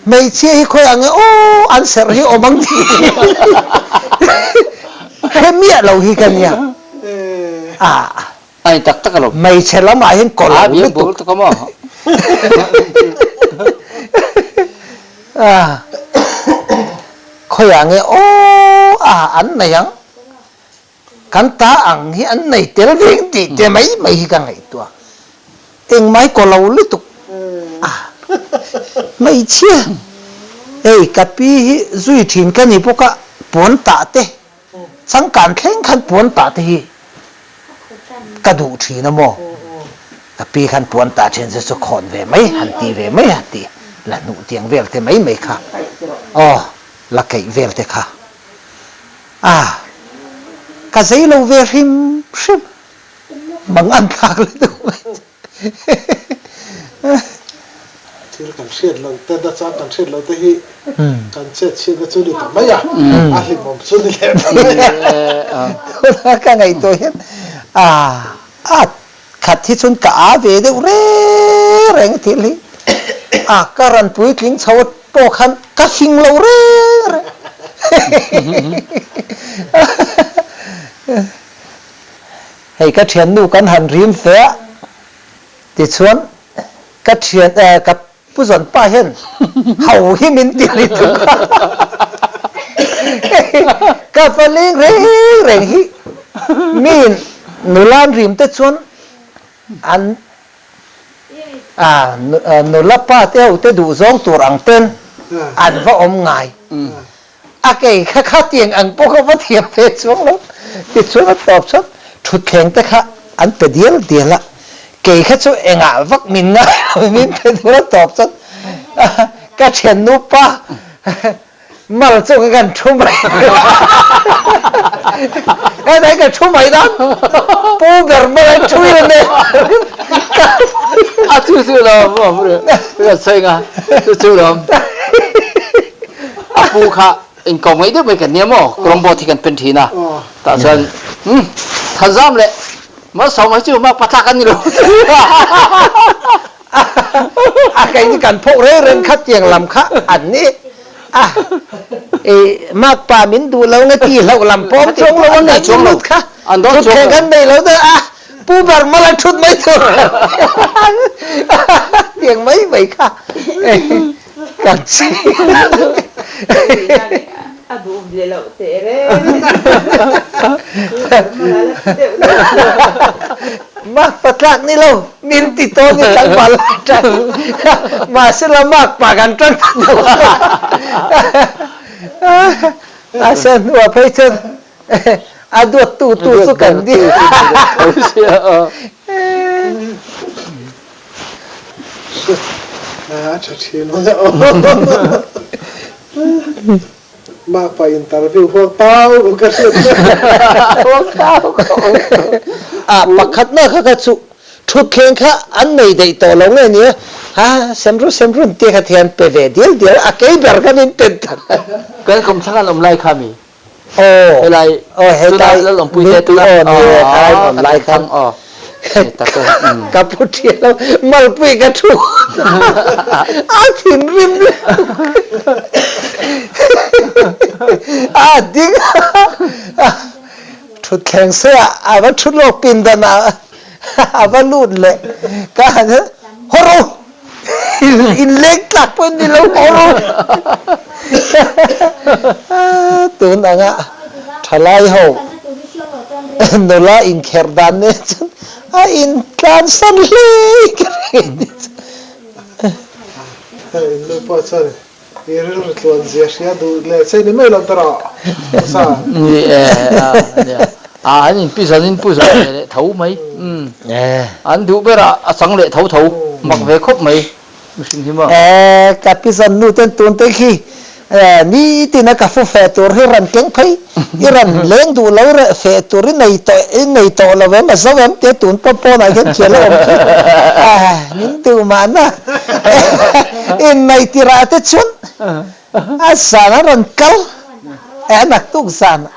hmeichhia hi khawi ang e aw an serh hi awm ang tih hre miah lo hi ka nia a Ai tak tak alawm. Hmeichhe lamah hian ko lo lutuk. Tak maw? Khawiah nge aw a an nei ang? Kan ta ang hi an nei tel veng tih te mai mai hi ka ngaihtuah. Engmai ko lo lutuk a hmeichhia. Hei ka pi hi zui thin ka ni bawk a, puan tah te Changkan thleng khan puan tah te hi ka duh thin a maw? Ka pi khan puan tah thin chu chu khawn ve mai han ti ve mai han ti la hnuh tiang vel te mai mai kha aw la keih vel te kha a ka zei lo ve hrim hrim mang an thlak le duh mai. Thil kan hriat loh te, nachang kan hriat loh te hi kan chet chhiatna chu ni ta mai a, a hlimawm chu ni leh ta mai a. Tuna ka ngaihtuah hian a a khat hi chuan ka a ve deuh reng reng thil hi a ka rawn puitling chho pawh khan ka fing lo reng reng. Hei ka thiannu kan han rim fe a, tichuan ka thian eh ka pu zawn pa hian ho hi min ti ri tuk a, ka va leng reng reng hi miin nula an rim te chuan an ah nula pa te ho te duh zawng tur ang ten an va awm ngai. A kei kha khatiang ang pawh ka va thiam ve chuang lo. Tichuan a tawp chuan thutthleng te kha an pe dial dial a, kei kha chu engah vak min ngai lo min pe tur a tawp chuan ka thiannu pa mal chu ka kan thu mai hetlai ka thu mai dan pu ber mal an thu in nen a chu chu lo ka sawi nga chu chu lo A pu kha inkawm ngaih deuh mai kan nia maw? Colombo thi kan pen thin a. Tah chuan umm Thanzam leh Malsawma hi chu mak patlak an ni lo. A kei ni kan phoh reng reng kha tiang lam kha an ni a. I makpa min duh lo nge ti hloh lam pawm chuang lo an nei lut kha. Thutthleng kan nei lo deuh a. Pu ber mal an thut mai tur. Tiang mai mai kha. Kan chi. A duh leh loh teh reng. Mak patlak ni lo, min ti tawn i tlangval lai ṭang. Mahsela mak pa kan ṭang ta lo. A sen hnuah phei chuan a duat tu tu chu kan ni. A tha thin a aw. Makpa interview huang tau ka hriat chu. Huang tau ka awm. A pakhatna kha kha chu thutthleng kha an nei daih tawh lo nge nia. Ha semru semru an tia kha thian pe ve dial dial a kei ber khan in pen ta. Kan kawmthlang an awm lai kha mi. Aw Helai aw tuna hetlai Lalawmpui te minpui tuna aw ni e khalai aw awm kan lai khan thlang aw ni tak e um. Ka pu thian lo malpui ka thu a thinrim a ding a thutthleng se ah a va thu lawk pindan ah a va lut leh ka han haw rawh In leng tlak pawh ni lo haw rawh. Tun anga thalai ho nula inkherh dan nen chuan a intlan san hle ka ring. In nu pawh chuan i rilru tluan zia hria duh leh che ni mai lo ta rawh. Sa. Ni e, a an in pi zan in pu zan ve leh tho mai. An duh ber a a chang leh tho tho mak ve khawp mai mihring hi maw. E, ka pi zan nu ten tun te khi Nitin a ka fu feh tur hi rawn keng phei, i rawn leng duh lo reh feh tur i nei tawh i nei tawh lo em a zo em tia tun pawh pawnah hian thial a awm khi min duh mahna inneih tirah te chuan a zan a rawn kal a naktuk zan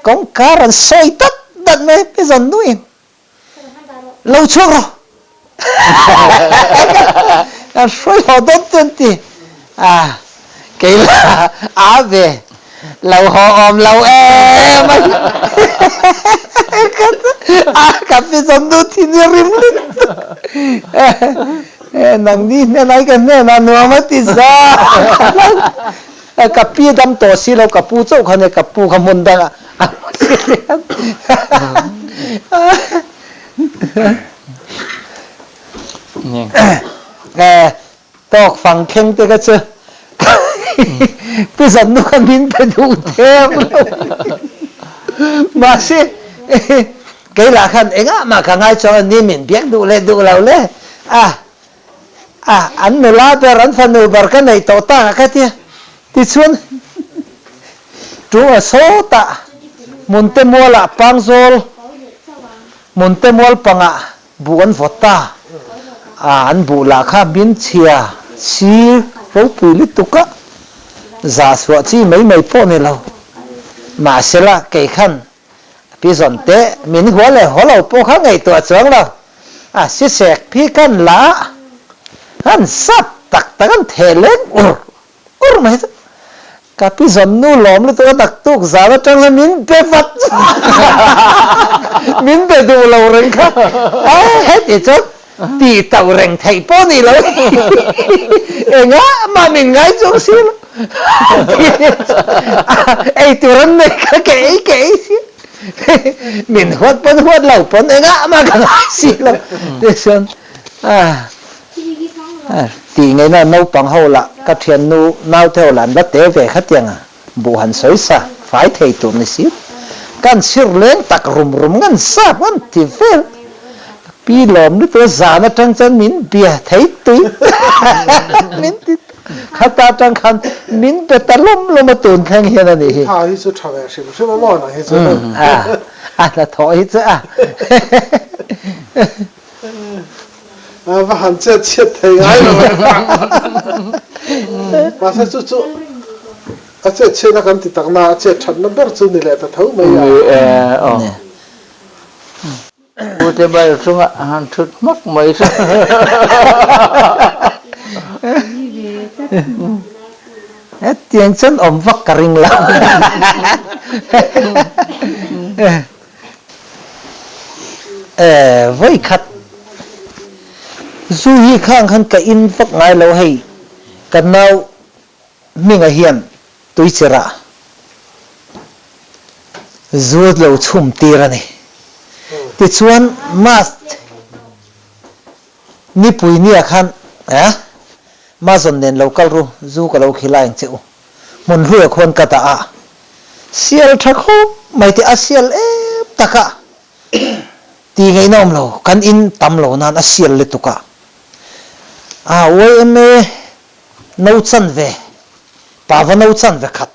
kawngka rawn sawi dat dat mai pi zawn nuin. Lo chhuak rawh. Kan hruai haw dawn chu an ti. A, kei la a ve. Lo haw awm lo em a. A, ka pi zawn nu thin hi rim lut. Nangni hnenah ka hnenah nuam a ti za. Ka pi dam tawh si lo, ka pu chauh kha nia, ka pu kha hmun dangah a hmu si lian. Tawk fang thleng te kha chu Pu Zannu kha min pe duh der lo. Mahse, kei lah khan engah mah ka ngai chuang a ni, min biak duh leh duh lo le. A, A, an nula ber, an fanu ber ka neih tawh tak a ka tia. Tichuan, tu a sawtah Munte mualah Pangzawl, Munte mual pangah buh an vawt ta. A, an buh lah kha min chhia sir ropui lutuk a, zah chhuah chi mai mai pawh ni lo. Mahsela, kei khan Pi zawn teh, min hua leh haw lo pawh kha ngaihtuah chuang lo. A sisek phi kan la a, han sap tak tak an theh leng ur ur mai chu. Ka pi zawn nu lawm lutuk a naktuk zan atang hian min be vat min be duh lo reng kha. A heti chuan tih tauh reng theih pawh ni lo engah mah min ngai chuang si lo ei tur an nei kha ka ei ka ei si min huat pawn huat lo pawn engah mah ka ngai si lo tichuan tih ngaihna naupang ho lah ka thiannu naute ho lah an la te ve khatiang a buh han sawi sa fai thei tur ni si kan sir leng tak rum rum ngan sap ngan ti vel ka pi lawm lutuk a zan atang chuan min bia thei tui min ti khata atang khan min be ta lawm lawm a tun thleng hian a nih hi. Tha hi chu tha ve hrim hrim a maw nang hi chu. A a hnathawh hi chu a. Va han chet chhiat thei ngai lo e. Mahse chu chu a chet chhiatna kan ti tak na a chet thatna ber chu ni leh ta tho mai a. Pu te bal chunga han thut hmak mai chu. Hetiang chuan awm vak ka ring lo. Eh, vawi khat zu hi khang khan ka in vak ngai lo hei, ka nau hminga hian tuichirah zu lo chhum tir a ni. Tichuan mask nipui nia khan eh Mazawn nen lo kal ru, zu ka lo khilai ang che u. Hmun hluia khuan ka dah a, sial tha khawp mai teh a sial em tak a, ti ngaihna awm lo, kan in tam lo nan a sial lutuk a, a yma no chan ve, pava no chan ve khat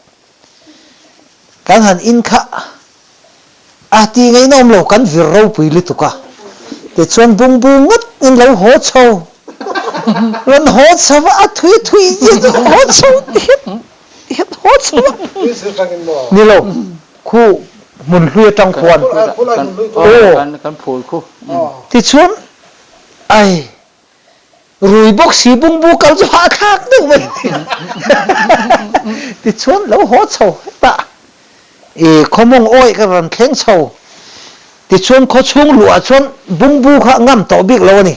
kan han in kha a ti ngaihna awm lo, kan vir ropui lutuk a, tichuan bungbu ngawt in lo haw chho, rawn haw chho a, a thui thui zia chu haw chho tihian tihian haw chho a, ni lo khu hmun hlui atang khuan aw tichuan ai Rui bawk si bungbu kal chu hahthlak deuh mai tichuan lo haw chho hetah i khawmawng awih ka rawn thleng chho tichuan khawchhung luhah chuan bungbu kha ngam tawh bik lo a ni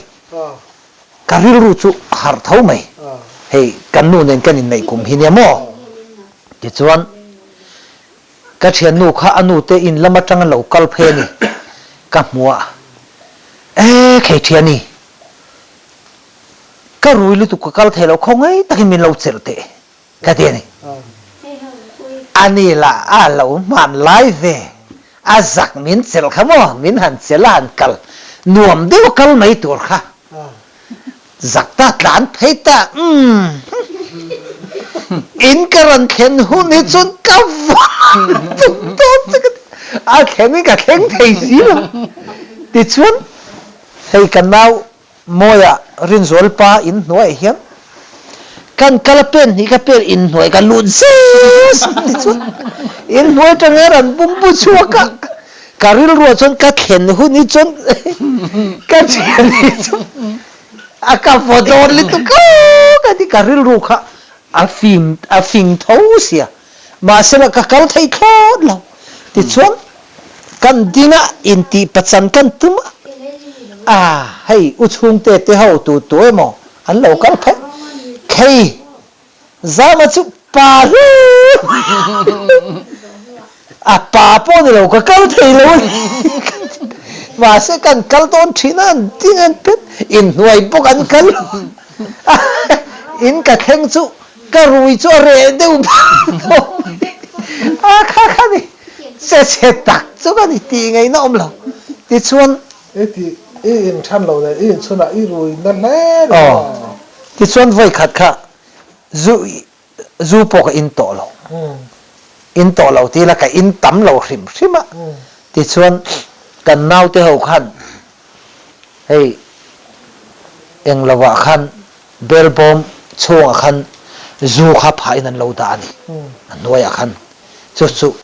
ka rilru chu a harh tho mai hei kan nu nen kan inneih kum hi nia maw tichuan ka thiannu kha a nu te in lam atanga lo kal phei a ni ka hmuh a e khei thiani Ka rui lutuk ka kal thei lo khaw ngei takin min lo chelh teh ka ti a ni. A ni lah a lo hman lai ve, a zak min chelh kha maw, min han chelh a han kal nuam deuh a kal mai tur kha zak ta tlan phei ta umm. In ka rawn thlen hun hi chuan ka vang tuk dawn che ka ti. A thlen in ka thleng thei si lo. Tichuan hei ka nau Mawia Rinzual pa in hnuaiah hian kan kal a pen hnih ka pen in hnuai ka lut zes tichuan in hnuai atanga ran bungbu chhuak a ka rilruah chuan ka thlen hun hi chuan ka thian hi chu a ka vaw dawn lutuk a ka ti ka rilru kha a fim a fing tho sia mahsela ka kal thei thlawt lo tichuan Kan dingah intih pachan kan tum a, a hei u chhungte te ho tu tu emaw an lo kal phei khei Zama chu pa hle mai a, pa pawh ni lo ka kal thei lo a ni mahse kan kal dawn thin a an ding an pet inhnuai bawk an kal a in ka thleng chu ka rui chu a reh deuh phah a kha kha ni. Che chhe tak chu ka ni tih ngaihna awm lo. Tichuan. I tih i inthan lo leh i inchhunah i rui na hle ni maw? Tichuan vawi khat kha zu zu pawh ka in tawh lo. In tawh lo tih ila ka in tam lo hrim hrim a. Tichuan kan naute ho khan hei eng lovah khan belbawm chhungah khan zu kha phahin an lo dah a ni. A hnuaiah khan. Chu chu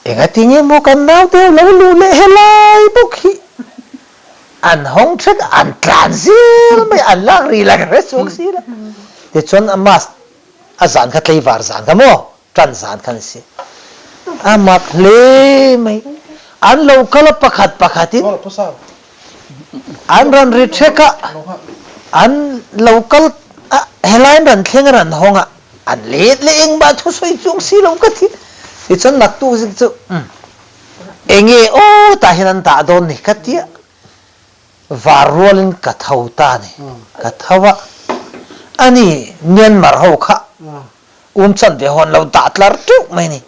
engati nge maw kan naute ho lo luh leh helai bawk hi an hawng thek a, an tlan zel mai a, an lak rih la ka hre chhuak si la. Tichuan a mask a zan kha tleivar zan kha maw tan zan kha ni si. A mak hle mai. An lo kal a pakhat pakhatin An rawn ri ṭhek a, an lo kal a, helai an rawn thleng a rawn hawng a, an let leh engmah thusawi chung si lo ka ti. Tichuan naktuk zik chu umm enge aw tah hian an dah dawn ni ka ti a, var rualin ka tho ta ni, ka tho a, ani Myanmar ho kha Um chan ve hawn lo dah tlar teuh mai ni.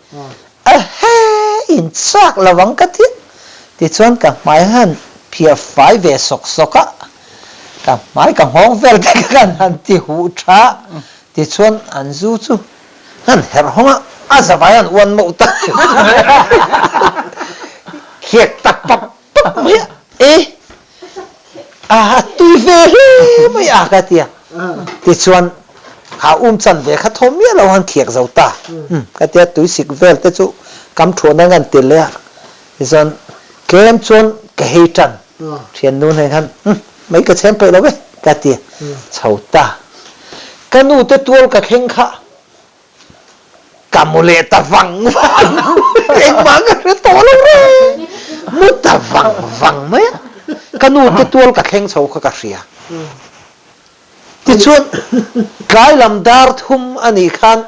A he in chak lo ang ka ti. Tichuan ka hmai han phiah fai ve sawk sawk a, ka hmai ka nghawng vel te kha kan han ti huh tha. Tichuan an zu chu han herh hawng a, a zavai an uan mauh ta. Khiak tak pap pap mai a, e a tui ve hle mai a ka ti a. Tichuan a um chan ve kha thaw miah lo han khiak zo ta. Ka ti a, tui sik vel te chu kam thuahna ngan ti leh a. Tichuan tlem chuan ka hei tan thiannu hnen khan mai ka chhem peih lo ve ka ti a, chho ta. Ka nu te tual ka thleng kha Ka mu leh ta vang vang engmah ka hre tawh lo reng mu ta vang vang mai a, ka nu te tual ka thleng chho kha ka hria. Tichuan tlai lam dar thum a nih khan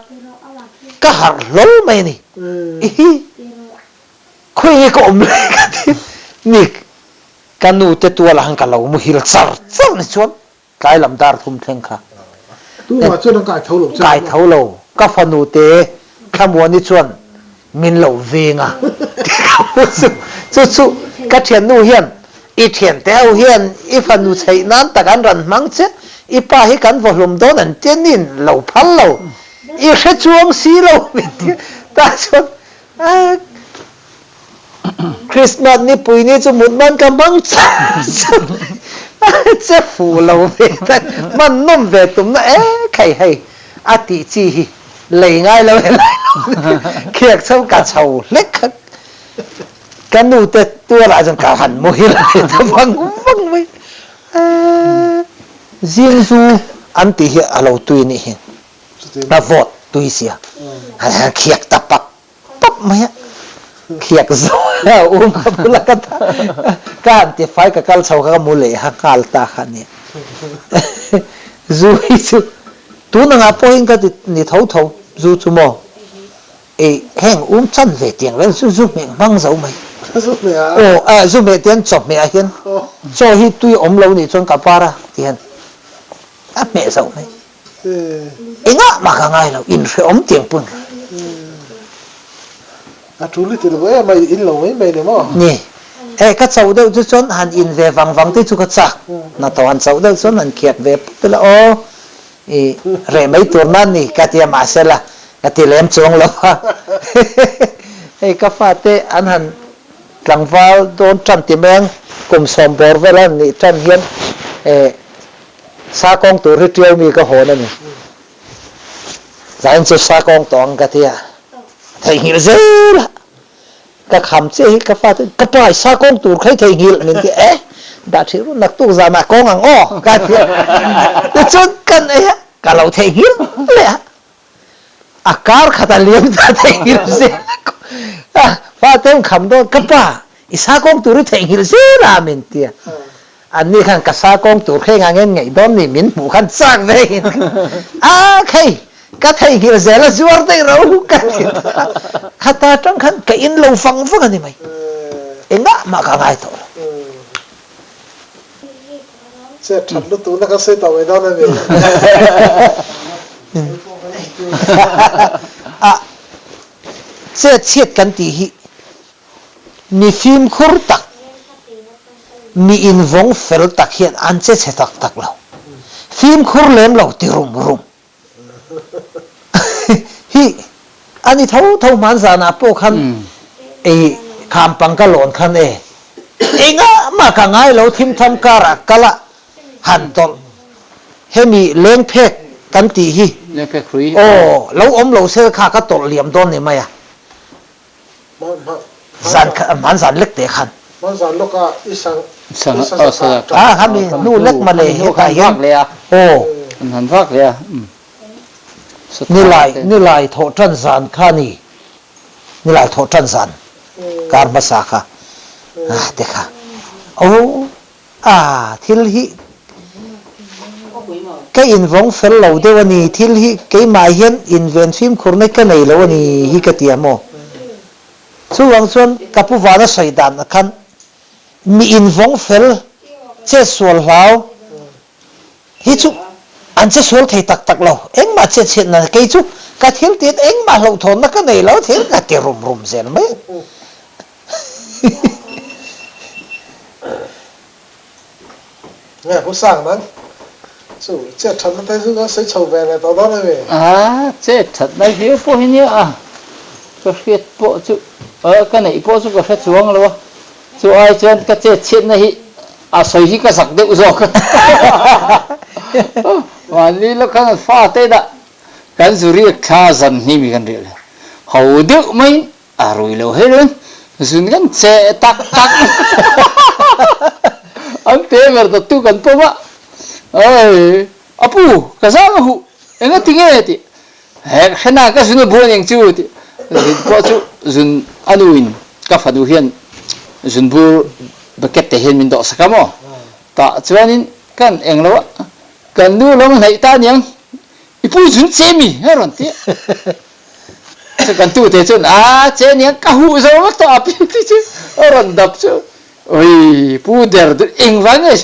ka harh hlawl mai a ni. Ihi khawi nge ka awm leh ka ti ni ka nu te tualah khan ka lo muhil char char ni chuan Tlai lam dar thum thleng kha. Tumah chuan an kai tho lo che. Kai tho lo. Ka fanu te Thlamuani chuan min lo veng a. Chu chu ka thiannu hian i thiante ho hian i fanu chheih nan tak an rawn hmang che. I pa hi kan vaw hlum dawn an tia nin lo phal lo. I hre chuang si lo min ti. Tah chuan Christmas nipui ni chu mut man ka hmang char char mai che fuh lo ve tak hman nawm ve tumna e khai hei a tih chi hi lei ngai lo helai lo khiak chho ka chho hlek kha ka nu te tualah chuan ka han muhil ve ta vang vang mai zing zu an tih hi a lo tui anih hi a vawt tui sia han khiak ta pak pap mai a khiak zo a um a bula ka ka han ti fai ka kal chho kha ka mu leh ha nghal ta kha nia zu hi chu tun angah pawhin ka ti ni tho tho zu chu maw ei heng um chan ve tiang reng chu zu hmeh hmang zo mai aw a zu hmeh te hian chaw hmeh ah hian chaw hi tui awm lo nih chuan ka par a ti hian a hmeh zo mai. Engah mah ka ngai lo, inhrehawm tiang pun. A tul i ti lo em a, i in lo mai mai ni maw? Ni. E, ka chauh deuh chu chuan han in ve vang vang te chu ka chak. Hnathawh han chauh deuh chuan han khiak ve pawp ila aw. I reh mai tur nan ni ka ti a, mahsela ka ti lem chuang lo a. Hei ka fate an han tlangval dawn tan ti mai ang, kum sawm bawr vel an nih tan hian eh sa kawng tur hi tiau mi ka hawn a ni. Zain chu sa kawng tawh ang ka ti a, theihnghilh zel a. Ka kham chiah hi ka fate ka pa i sa kawng tur kha i theihnghilh min ti e dah thih run naktuk zanah kawng ang aw ka ti a tichuan kan ei a ka lo theihnghilh leh a a kar khat a liam ta theihnghilh zel a fate an kham dawn ka pa i sa kawng tur i theihnghilh zel a min ti a anni khan ka sa kawng tur kha engang nge ngaih dawn ni min hmuh khan chak ve in a khei Ka theihnghilh zel a zuar daih ro ka ti ta. Khata tang khan ka in lo fang vak a ni mai. Engah mah ka ngai tawh lo. Chet that lutuk na ka sawi tawh mai dawn a ni. A chet chhiat kan tih hi mi fimkhur tak, mi invawng fel tak hian an che chhe tak tak lo. Fimkhur lem lo ti rum rum. Hi a ni tho tho hman zanah pawh khan ei kham pang ka lawn khan e engah mah ka ngai lo thim tham karah kal a han tawlh hemi leng phek kan tih hi aw lo awm lo se kha ka tawlh liam dawn ni mai a. Zan kha hman zan lek teh khan. Hman zan lawk a i sa i sa za kha ṭan. A khami hnu lek male hetah hian aw. An han vak leh a. Nilai nilai thawh ṭan zan kha ni nilai thawh ṭan zan kar hmasa kha te kha aw. A, thil hi ka invawng fel lo deuh a ni, thil hi keimah hian inven fimkhurna ka nei lo a ni hi ka ti a maw? Chuvang chuan ka pu Vana sawi dan ah khan mi invawng fel che sual hlau hi chu an che sual thei tak tak lo, engmah che chhiatna kei chu ka thil tiat engmah hlauhthawnna ka nei lo, thil ka ti rum rum zel mai a. Nge pu sang nan chu chet thatna te chu kan sawi chho ve leh tawh dawn emi? A chet thatna viau pawh hi nia a, ka hriat pawh chu ka neih pawh chu ka hre chuang lo a, chu ai chuan ka chet chhiatna hi a sawi hi ka zak deuh zawk a, mahni lawk khan fa te dah kan zu riak thla zan hnih mi kan riah le, ho deuh mai A rui lo hei reng, zun kan che tak tak. An pe ber ta tu kan pawm a, Oi, a pu, ka zang a huh, enga ti nge ti? Hek hrena ka zun a buan eng chu ti. Zun pawh chu zun a nu in ka fanu hian zun bur bucket te hian min dawh sak a maw? Tah chuanin kan eng lo a, kan nu lawng hnaih ta aniang, i pu zun che mi a rawn ti. Chu kan tute chuan a che nia ka huh zo vek tawh a pi ti chu a rawn dap chu ui pu der duh engvang nge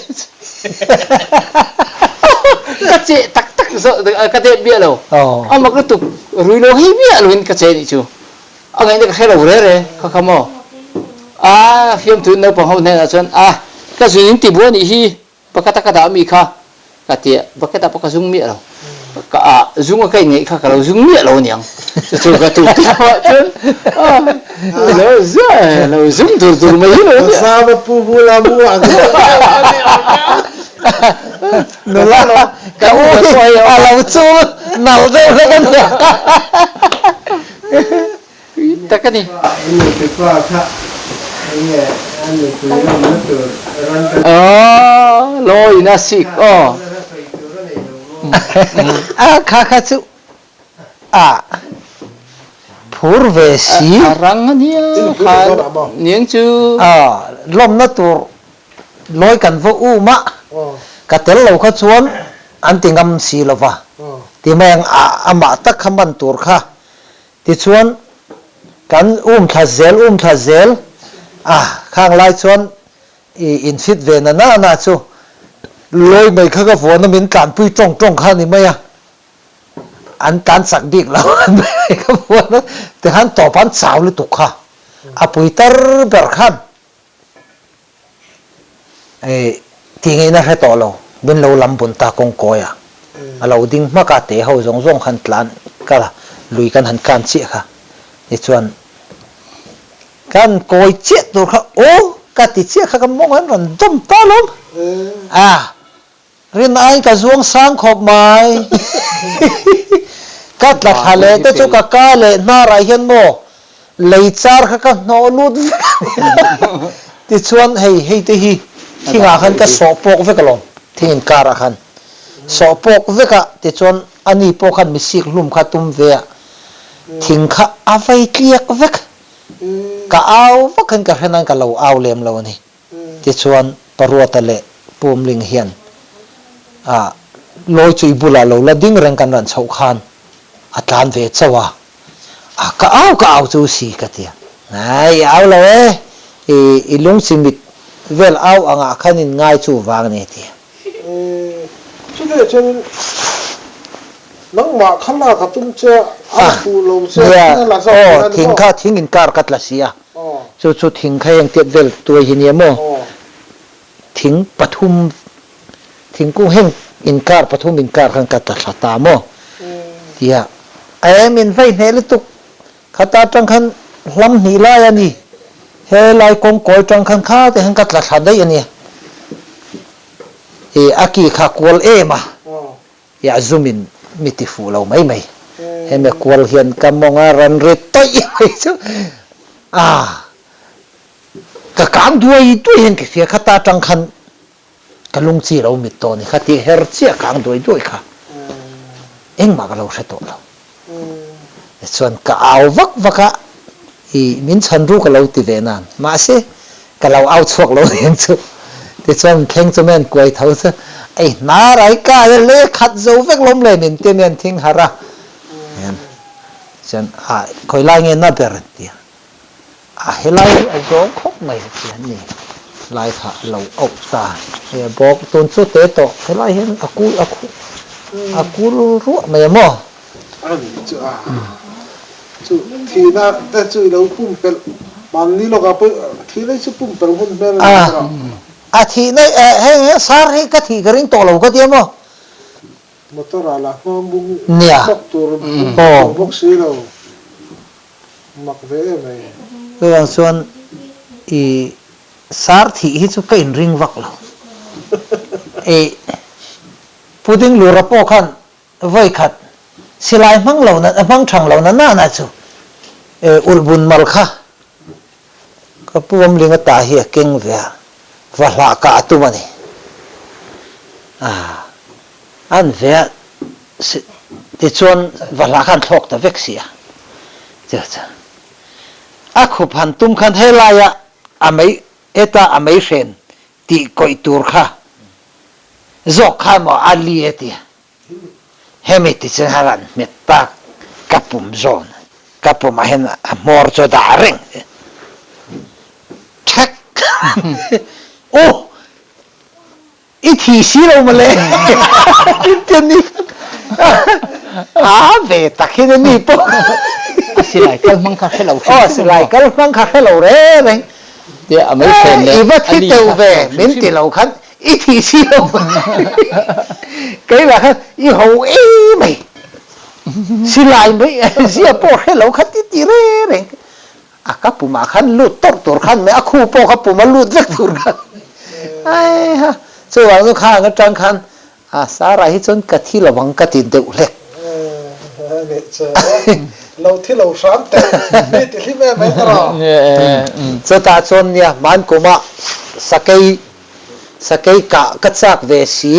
ka che tak tak zo ka dep miah lo a mak lutuk rui lo hei miah lo in ka che nih chu a ngaihna ka hre lo re re kha kha maw a fiamthu naupang ho hnenah chuan a ka zun in ti buai nih hi Pakhat a ka dah mi kha ka ti a, bucket ah pawh ka zung miah lo. Ka ah zung a ka in ngeih kha ka lo zung miah lo aniang. Chu ka tu te ah chuan lo zai lo zung dur dur mai hi lo nia. Zama pu bula mu ang Nula ka u hi a lo chu nal deuh hlek ania. Tak a ni. Aw law in a sik aw. A kha kha chu a phur ve si. A rang a nia kha niang chu. A lawmna tur lawi kan va um a, ka tel lo kha chuan an ti ngam si lova ti mai ang amah tak kha man tur kha Tichuan, kan um thla zel um thla zel a, khang lai chuan i infit ve na na na chu lawi mai kha ka vuan a min tlanpui tawng tawng kha a ni mai a, an tlan chak bik lo an mai ka vuan a, tikhan tawp an chau lutuk kha a pui tar ber khan i tih ngaihna hre tawh lo, min lo lam bun ta kawng kawi a. A lo ding hmak a, te ho zawng zawng khan tlan kal a, lui kan han kan chiah kha. Tichuan kan kawi chiah tur kha aw ka ti chiah kha ka mawng an rawn dawm ta alawm. A rin aiin ka zuang sang khawp mai. Ka tla thla leh te chu ka ka leh hnarah hian maw lei char kha ka hnawh lut vek a nia. Tichuan hei hei te hi thingah khan ka sawh pawk vek alawm, thing inkarah khan sawh pawk vek a, tichuan ani pawh khan misik hlum kha tum ve a, thing kha a vai tliak vek. Ka au vak in ka hre nain ka lo au lem lo a ni. Tichuan Paruata leh Pumling hian a lawi chu i bulah lo la ding reng kan rawn chhoh khan a tlan ve chauh a, a ka au ka au chu si ka ti a, Nai i au lo e, i i lungchimit vel au angah khan in ngai chu vang a ni a ti a. Chutah chuan nangmah kha lak a tum che a, a fuh lo che a, Nia, thing a la zawk aw, tih a ni thing maw? kha thing inkar ka tla si a, chu chu thing kha heng tiat vel tuai hi nia maw? Thing pathum, thingkung heng inkar pathum inkar khan ka tla thla ta maw? Tia, e min vei hneh lutuk, khata atang khan hlam hnih lai a ni, he lai kawngkawi tang khan kha te khan ka tla thla daih a nia. I a ki kha kual em a, i a zum in mi ti fuh lo mai mai. Hemi kual hian ka mawng a rawn ri tawih mai chu a ka kang duai duai hian ka hria khata atang khan ka lungchi lo mit tawh a ni kha tih her chiah kang duai duai kha engmah ka lo hre tawh lo. Tichuan ka au vak vak a, i min chhan ru ka lo ti ve nan, mahse ka lo au chhuak lo nen chu. Tichuan thleng chu men kuai tho chu ei hnar ai ka a le khat zo vek lawm le min ti men thing harh a. Chuan a khawi lai nge na ber an ti a. A helai hi a zawng khawp mai ti an ni. Lai kha a lo auh ta. Hei a bawk tun chu te tawh helai hian a kul a khu a kul ruah mai a maw? A ni chu a chu thihna te chu i lo pumpelh mahni lawkah pawh thihna hi chu pumpelh hun hmel a ni erawh. A thihna heng heng sar hi ka thih ka ring tawh lo ka tia maw? Motor ah lah hma bung chawk tur bung tur bawk si lo. Mak ve em ai. Chuvang chuan i sar thih hi chu ka inring vak lo. I pudding lura pawh khan vawi khat silai hmang lo na hmang thang lo na nana chu ulh bun mal kha ka pu Awmlinga ta hi a keng ve a, va hlah kah a tum a ni. Ah. An ve a tichuan vahla khan thlawk ta vek si a. Chu chu a khup han tum khan helaia a mei heta a mei hren tih kawih tur kha zawk kha emaw a li a ti a. Hemi tichuan a rawn hmet tak ka pum zawn ka pumah hian a hmawr chu a dah reng. Thek! Aw! I thi si lo mawle tin ni a ve tak hian a ni pawh a silai kal hmang kha hre lo hrim aw silai kal hmang kha hre lo re reng te a mai hren le i va thi teuh ve min ti lo khan i thi si lo kei lah khan i ho ei mai silai mai zia pawh hre lo kha ti ti re reng A ka pumah khan lut tawrh tur khan mai, a khu pawh kha puma lut vek tur khan ai ha. Chuvang chu khang atang khan a Sarah hi chuan ka thi lovang ka ti deuh hlek. Lo thi lo hram teh, mi ti hlim em mai ta rawh. Chutah chuan nia hmankuma sakei sakei kah ka chak ve si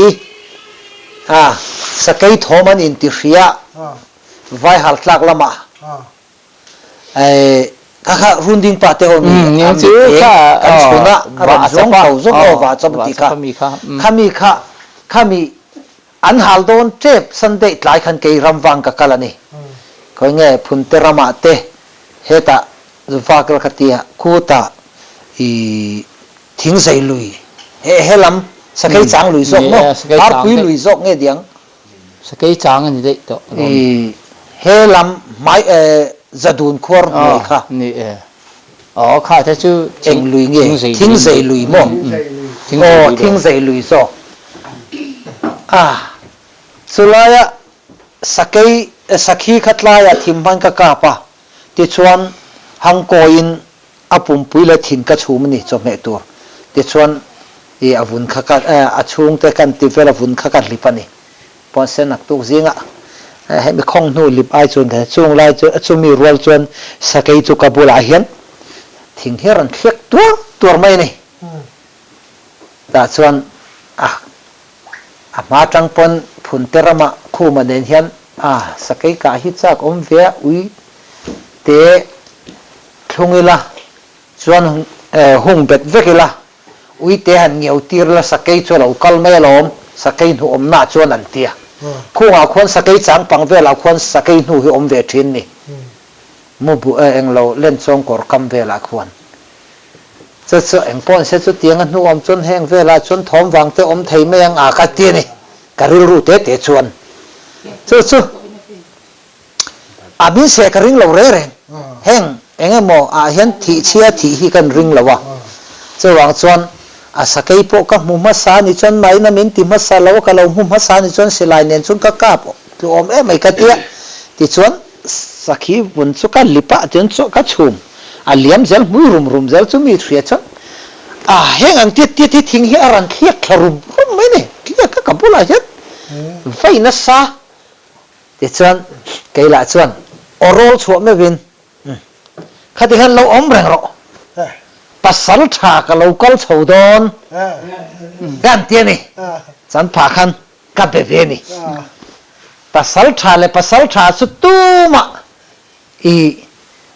a, sakei thawm an inti hria vaihal tlak lamah. Kha kha run ding pa te ho mi a mi eng kan chhun a a rawn zawng tho zawk aw va chawp a ti kha khami kha khami an hal dawn tep Sunday tlai khan kei ram vang ka kal a ni khawi nge Phunte ramah te hetah vak la ka tia khutah i thingzei lui he helam sakei chang lui zawk maw Parpui lui zawk nge diang Sakei chang a ni daih tawh alawm. I he lam hmai zadun khuar hnuai kha. Ni e. Aw kha te chu Eng lui nge? Thingzei lui maw? Aw thingzei lui zawk. A Chulaia sakei sakhi kha tlaiah thim hman ka kap a, tichuan hangkawiin a pumpui leh thin ka chhum a ni chawhmeh tur. Tichuan i a vun kha ka a chhungte kan ti vel a vun kha ka hlip a ni. Pawnsen naktuk zingah hemi khawng hnu lip ai chuan ka chung lai chu chumi rual chuan sakei chu ka bulah hian thing hi a rawn thliak tuar tuar mai a ni. Tah chuan a a hma tang pawn phunte ramah khuma nen hian a sakei kah hi chak awm ve a ui te thlung ila chuan hung bet vek ila ui te han ngeu tir ila sakei chu a lo kal mai alawm sakei hnu awmnaah chuan an ti a khungah khuan sakei chang pang velah khuan sakei hnu hi awm ve thin ni mu bu englo lenchawng kawr kam velah khuan. Chu chu eng pawh an hria chu tiang a hnu awm chuan heng velah chuan thawm vang te awm thei mai ang a ka ti a ni, ka rilru te te chuan chu chu a min seh ka ring lo reng reng, heng eng emaw ah hian thih chhia thih hi kan ring lo a, chuvang chuan a sakei pawh ka hmu hmasa ni chuan mahin a min ti hmasa lo a ka lo hmu hmasa ni chuan silai nen chuan ka kap tlu awm em mai ka ti a, tichuan Sakhi vun chu ka lip ah chuan chaw ka chhum a liam zel hmui rum rum zel chu mi hria chuan a heng ang tiat tiat hi thing hi a rawn thliak thla rum rum mai ni thliak a ka bulah hian vai nasa tichuan kei lah chuan aw rawl chhuah meuhin khati khan lo awm reng rawh pasal tha ka lo kal chho dawn ka han ti a ni chuan phah khan Ka be ve ni. Pasal tha leh pasal tha chu tumah i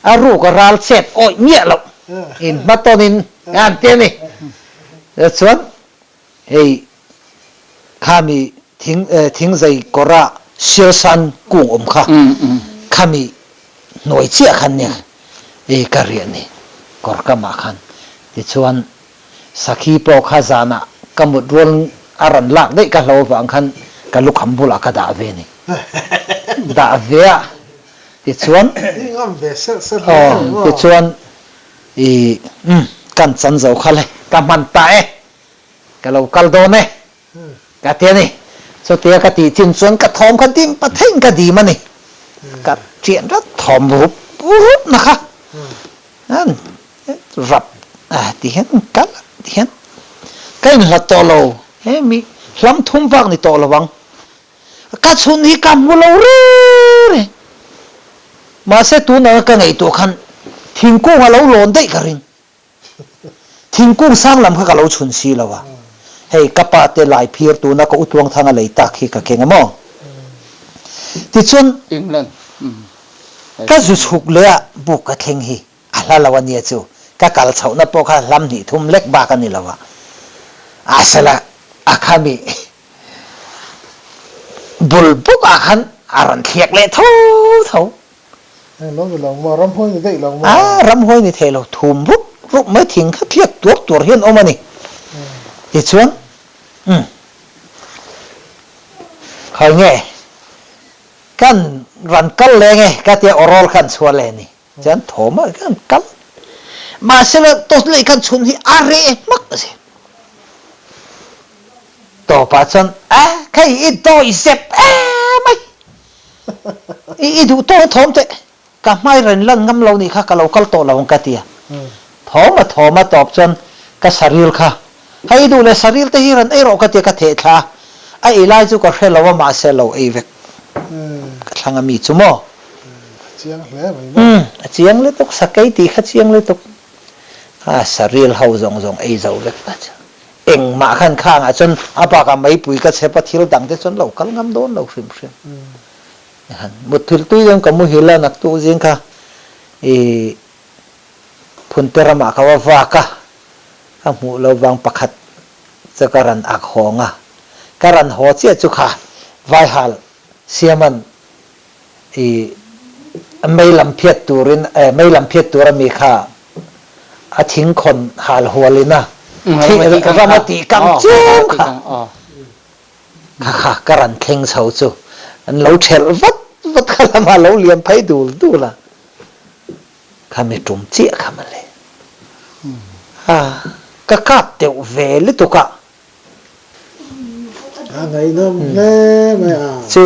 a ruk a ral chet awih miah loh in hmatawn in an ti a ni. Chuan hei khami thing thingzai kawra sialsan kung awm kha khami hnuai chiah khan nia i ka riah ni kawr kamah khan tichuan Sakhi pawh kha zanah ka mut rual a rawn lak daih ka hlo avang khan ka lukham bulah ka dah ve ni. Dah ve a, tichuan aw tichuan i umm kan chan zo kha le ka hman ta e, ka lo kal dawn e ka ti a ni. Chutia ka tih chin chuan ka thawm kha dim pathein ka dim a ni. Ka ṭian rat thawm rup rup na kha. Rap ti hian kal ti hian ka inhlat tawh lo hemi hlam thum vak ni tawh lo ang ka chhun hi ka hmu lo reng reng mahse tunah ka ngaihtuah khan thingkung a lo lawn daih ka ring thingkung sang lam kha ka lo chhun si lo a hei ka pa te lai phir tuna ka utuang thang a lei tak hi ka keng a maw tichuan ka zu chhuk leh a buk ka thleng hi A hla lo a nia chu, ka kal chhohna pawh kha hlam hnih thum lek bak a ni lo a, a sela a khami bul bawk ah khan a rawn thliak leh tho tho. Eng lo ni lo maw, ramhuai ni daih lo maw? A, ramhuai ni thei lo, thum rup rup mai thing kha thliak tuar tuar hian awm a ni. Tichuan, umm, khawi nge kan rawn kal leng e ka tia awrawl khan chhuah leh a ni. Chuan thawm ah khan kal. Mahsela tawt leh khan chhun hi a reh hmak a si. Tawpah chuan a khei i dawi zep em mai. I i duh tawk in thawm teh. Ka hmai rawn lan ngam lo nih kha ka lo kal tawh lo ang ka ti a. Thawm a thawm a tawp chuan ka saril kha hei i duh leh saril te hi rawn ei rawh ka ti a ka theh thla a. A ei lai chu ka hre lo a mahse lo ei vek. Ka thlang a mi chu maw. A chiang hle mai maw? Umm, a chiang lutuk, sakei tih kha chiang lutuk. A saril ho zawng zawng ei zo vek ta chu. Engmah khan khangah chuan a bakah meipui ka chhep a, thil dang te chuan lo kal ngam dawn lo hrim hrim. Han mutthilh tui deuh ka muhil a, naktuk zing kha i phunte ramah ka va vak a, ka hmuh lo vang pakhat chu ka rawn ak hawng a. Ka rawn haw chiah chu kha vaihal siaman I mei lam phiat turin mei lam phiat tur ami kha a thingkhawn hal hualin a ram a tih kang chiam kha kha kha ka ran thleng chho chu an lo thelh vat vat kha lamah lo liam phei dul dul a khami tum chiah kha mawle a ka kap deuh ve lutuk a. A ngaihnawm hle mai a. Chu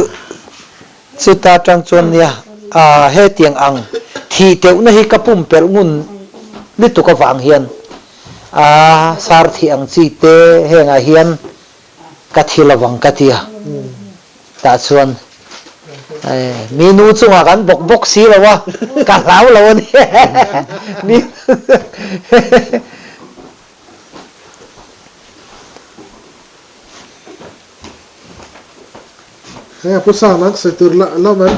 chuta tang chuan nia a hetiang ang thih teuhna hi ka pumpelh ngun lutuk avang hian a sar thih ang chi te hengah hian ka thi lovang ka ti a. Tah chuan mi nu chungah kan bawk bawk si lo a, ka hlau lo a ni. Mi Hei a pu sang nang sawi tur la la mai.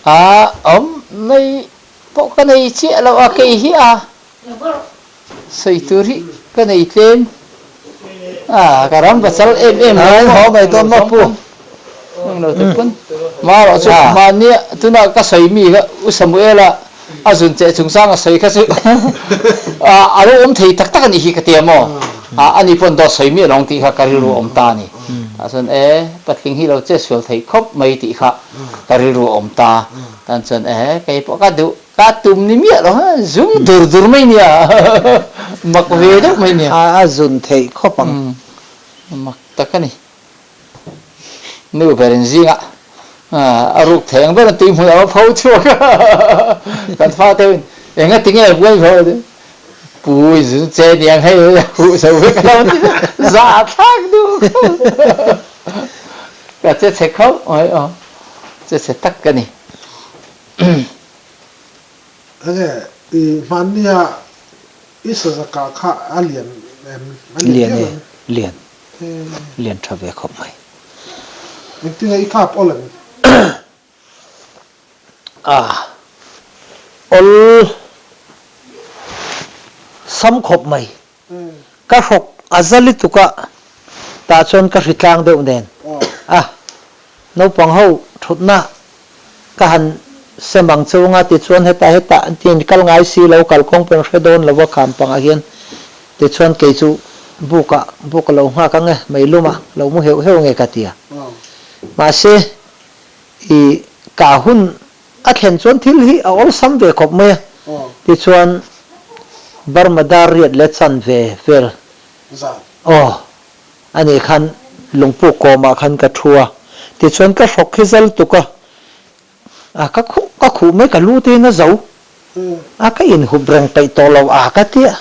A awm mai pawh ka nei chiah lo a kei hi a sawi tur hi ka nei tlem a ka ram pasal em em lo Ai haw mai dawn maw pu. Eng lo te pawn marawh chu mahnia tuna ka sawi mi kha U Samuela a zun cheh chungchang a sawi kha chu a lo awm thei tak tak a nih hi ka tia maw? A ni pawn dawt sawi miah lo ang tih kha ka rilru a awm ta a ni. Tah chuan e, patling hi lo che sual thei khawp mai tih kha ka rilru a awm ta. Tan chuan e, kei pawh ka duh, ka tum ni miah lo ha, zum dur dur mai nia, mak ve deuh mai nia. A zun theih khawp ang. Mak tak a ni. Nu berin zingah a ruk thei ang ber a tui hmun a va pho chhuak a, kan fate in enga tinge buai pho a ti, pu in zun che niang hei huh zo vek a lo ti za thlak duh khawp ka che chhe khauh mai aw, che chhe tak ka ni. Enge i hmannia i sazaka kha a lian em? A lian viau em? Lian lian tha ve khawp mai. Engtin nge i kap awl em? A awl sam khawp mai. Ka hrawk a za lutuk a, tah chuan ka hri tlang deuh nen a naupang ho thutna ka han sem ang cheu anga tichuan hetah hetah an ti kal ngai si lo kalkawng pawh an hre dawn lo a kham pangah hian tichuan kei chu buk ah buk a lo nghak ang e meilum ah lo mu heuh heuh nge ka ti a mahse i kah hun a thlen chuan thil hi a awlsam ve khawp mai a tichuan Burma dar riat leh chan ve vel aw. A nih khan lungpuk kawmah khan ka thu a, tichuan ka hrawk khi zal tuk a, a ka khuh ka khuh mai ka lu te in a zo a, ka inhup reng peih tawh lo a ka tia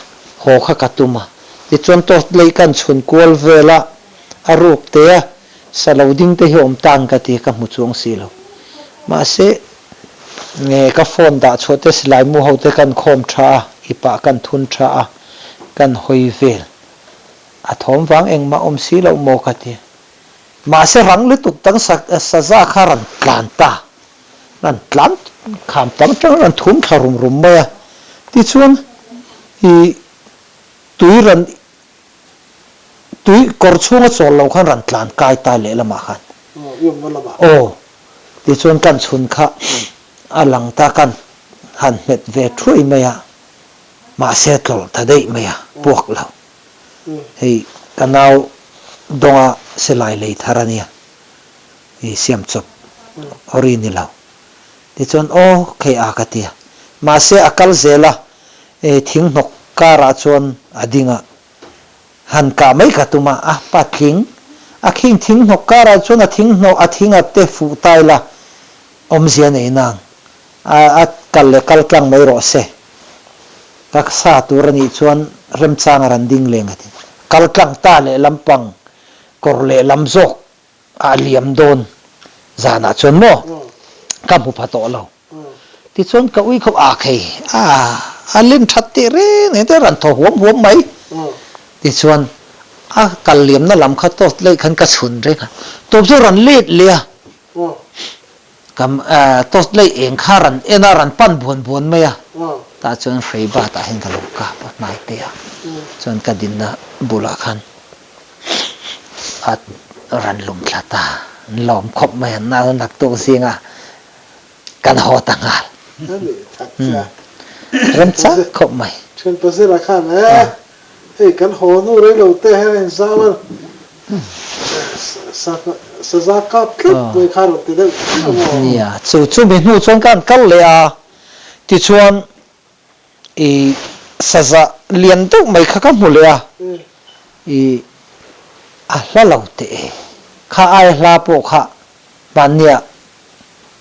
haw kha ka tum a, tichuan torch lei kan chhun kual vel a, a ruk te a, sa lo ding te hi awm tan ka ti ka hmu chuang si lo. Mahse nge ka phone dah chhuah te silai mu ho te kan khawm tha a, ipah kan thun tha a, kan hawi vel. A thawm vang engmah awm si loh maw ka ti. Mahse rang lutuk dang saza kha rawn tlan ta. Rawn tlan kham tam tang rawn thum thla rum rum mai a. Tichuan i tui rawn tui kawr chhunga chawl lo khan rawn tlan kai ta lehlamah khan. Aw tichuan kan chhun kha a lang ta kan han hmet ve thuai mai a. Mahse tlawlh ta daih mai a, puak lo. Hei ka nau dawnga silai lei thar a nia, i siam chawp awri ni lo. Tichuan aw khei a ka ti a. Mahse a kal zel a, thing hnawk karah chuan a ding a, han kah mai ka tum a, a patling a khing thing hnawk karah chuan a thing hnawk a thing a te fuh tai la awmzia nei nang. A kal leh kal tlang mai rawh se. Ka sa tur a nih chuan remchang a rawn ding leng a ti. Kal tlang ta leh lampang kawr leh lam zawk ah liam dawn zanah chuan maw ka hmu pha tawh lo. Tichuan ka ui khawp a khei a a len that teh reng reng te a rawn thaw huam huam mai. Tichuan a kal liamna lam kha tawt leh khan ka chhun reng a, tawp chu a rawn let leh a. Ka torch light eng kha ran en a, ran pan buan buan mai a, tah chuan hrei bat ah hian ka lo kap a hnai te a, chuan ka dinna bulah khan a ran lum thla ta, an lawm khawp mai a, nau naktuk zinga kan haw ta nghal, remchang khawp mai. Thianpa zira khan e, hei kan haw nu rei lo te hian in zau a, Saza kap tlat mai kha rawn ti deuh chiah maw? Nia, chu chumi hnu chuan ka han kal leh a, tichuan i saza lian deuh mai kha ka hmu leh a, i a hla lo teh e. Kha ai hla pawh kha hmannia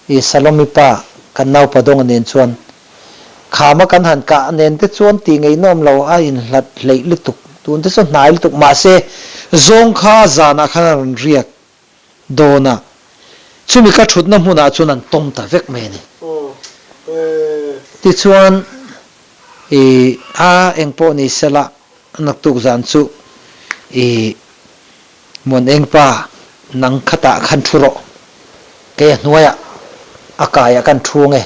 i Salomi pa kan naupa dawnga nen chuan khama kan han kah nen te chuan tih ngaihnawm lo a inhlat hleih lutuk, tun te chu hnai lutuk mahse zawng kha zanah khan a rawn riak dawn a, chumi ka thutna hmunah chuan an tawm ta vek mai a ni. Tichuan i a engpawh ni sela naktuk zan chu i Muan Engpa, nang khatah khan thu rawh. Kei a hnuaiah a kaiah kan thu nge.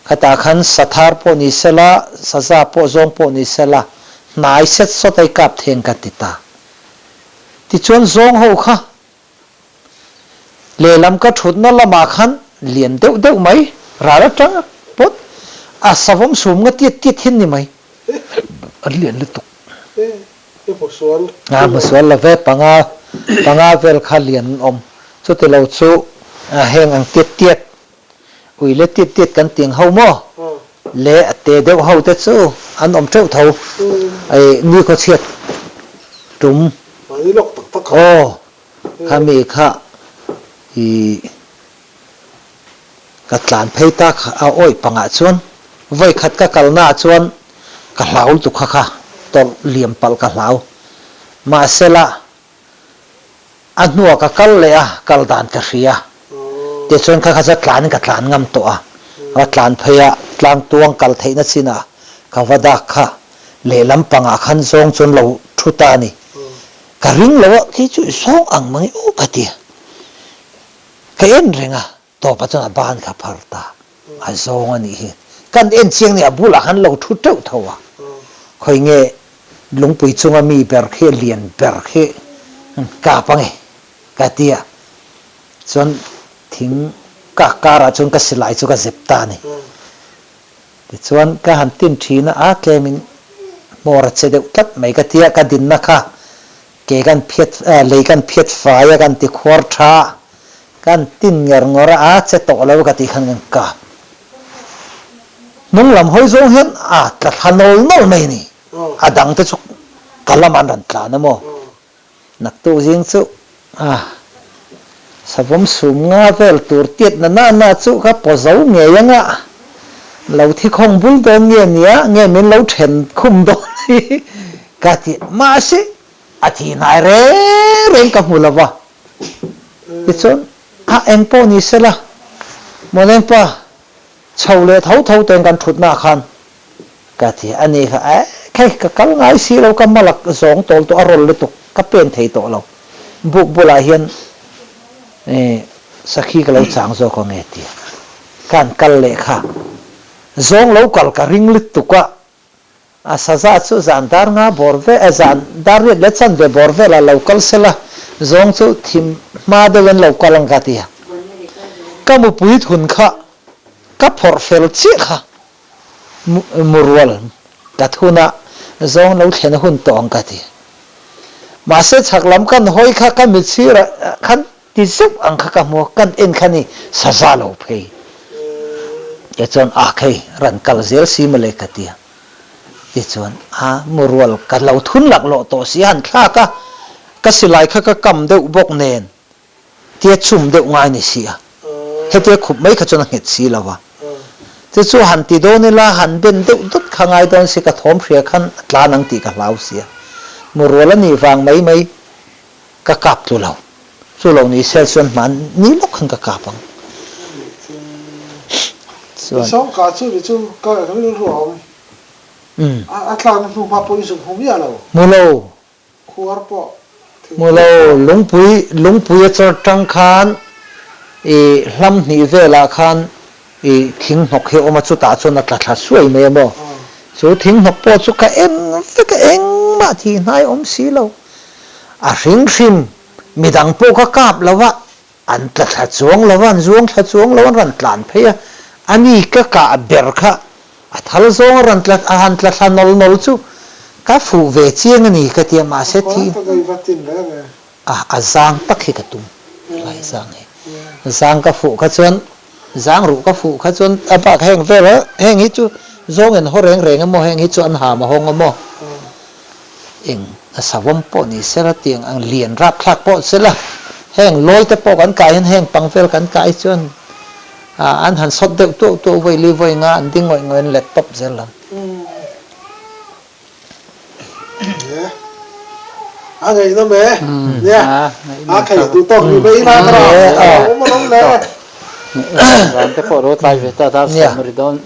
Khatah khan sathar pawh ni sela, saza pawh zawng pawh ni sela, hnai set sawt a i kap theng ka ti ta. Tichuan zawng ho kha lehlam ka thutna lamah khan lian deuh deuh mai, ral atang pawt a savawm sum nga tiat tiat hian ni mai. An lian lutuk. I hmu sual. A hmu sual lo ve, panga panga vel kha lian an awm. Chuti lo chu heng ang tiat tiat, ui le tiat tiat kan tih ang ho maw? Le a te deuh ho te chu an awm teuh tho. Ei nikhaw chhiat tum. Mahni lawk tak tak kha. Aw, khami kha i. Ka tlan phei tak a awih pangah chuan vawi khat ka kalnaah chuan ka hlau lutuk kha kha tawlh liam palh ka hlau. Mahsela a hnuah ka kal leh a, kal dan ka hria. Tichuan kha kha chu tlanin ka tlan ngam tawh a, ka tlan phei a, tlang tuang kal theihna chinah ka va dak kha lehlam pangah khan zawng chuan lo thu ta a ni. Ka ring lo a, khi chu i zawng ang mang i aw ka ti a. Ka en reng a, tawpah chuan a ban kha phar ta, a zawng a nih hi. Kan en chiang nih a bulah khan lo thu teuh tho a, khawi nge lungpui chunga mi ber khi lian ber khi kap ange ka ti a, chuan thing kak karah chuan ka silai chu ka zep ta a ni. Tichuan ka han tin thin a, a tlemin hmawr a che deuh tlat mai ka ti a, ka dinna kha Ke kan phiat, lei kan phiat fai a, kan ti khuar tha a, kan tin nger ngawr a, a che tawh lo ka tih khan kan kap. Hnung lam hawi zawng hian a tla thla nawl nawl mai a ni. A dang te chu ka lamah an rawn tlan a maw? Naktuk zing chu a savawm sum nga vel tur tiat na na na chu ka paw zo ngei ang a, lo thi khawng bul dawn nge nia, nge min lo then khum dawn hi Ka ti, mahse a thi hnai reng reng ka hmu lo va. Tichuan, a eng pawh ni sela, Mawlengpa, chho leh tho tho ten kan thutnaah khan ka ti a ni kha, eh, khei, ka kal ngai si lo, ka malak zawng tawl tawh a rawl lutuk, ka pen thei tawh lo. Buk bulah hian eh sakhi ka lo chang zawk ang e tia ka han kal leh kha, zawng lo kal ka ring lutuk a, A saza chu zan dar nga bawr ve, zan dar riat leh chan ve bawr velah lo kal sela, zawng chu thim hma deuh in lo kal ang ka ti a. Ka mupui thun kha ka phawrh fel chiah kha murual ka thun a, zawng lo thlen a hun tawh ang ka ti. Mahse chhak lam kan hawi kha ka mitchhirah khan Ti zeuh ang kha ka hmu a, kan en kha ni saza lo phei. Tichuan a khei ran kal zel si mawle ka ti a. Tichuan a murual ka lo thun laklawh tawh si a han thlak a, ka silai kha ka kam deuh bawk nen tia chum deuh ngai ni si a, hetia khup mai kha chuan a nghet si lo va. Chu chu han ti dawn ila han ben deuh dawt kha ngai dawn si ka thawm hria khan a tlan ang tih ka hlau si a. Murual a nih vang mai mai Ka kap tlu lo. Chu lo ni sel chuan hman ni lawk khan ka kap ang. Chuan. I sawngka chu ni chu ka rilru a awm. A tlakna hnu hma pawh i zuk hmu miah lo. Hmu lo. Khuar pawh thing Hmu lo. Lungpui lungpui a chawr tang khan i hlam hnih velah khan i thing hnawk hi a awm a, chutah chuan a tla thla suai mai a maw? Chu thing hnawk pawh chu ka en vek a, engmah thih hnai awm si lo. A hring hrim, midang pawh ka kap lo a, an tla thla chuang lo a, an zuang thla chuang lo a, an rawn tlan phei a, a ni ka kah ber kha a thal zawng a rawn tla a han tla thla nawl nawl chu ka fuh ve chiang a ni ka ti a, mahse thi a a zang tak hi ka tum helai zang hi zang ka fuh kha chuan zang ruh ka fuh kha chuan a bak heng vel a heng hi chu zawng in haw reng reng a maw heng hi chu an ham a hawng a maw. Eng a savawm pawh ni sela tiang ang lian rapthlak pawh sela. Heng lawi te pawh kan kah hian heng pang vel kan kah hi chuan an han sawt deuh tuauh tuauh vawi li vawi nga an ding ngawih ngawih an let tawp zel lo. A ngaihnawm e. Nia, a khei duh tawk ni mai ila ka ra. Awm alawm le. Zan te pawh ro tlai ve ta dar sawm ri dawn.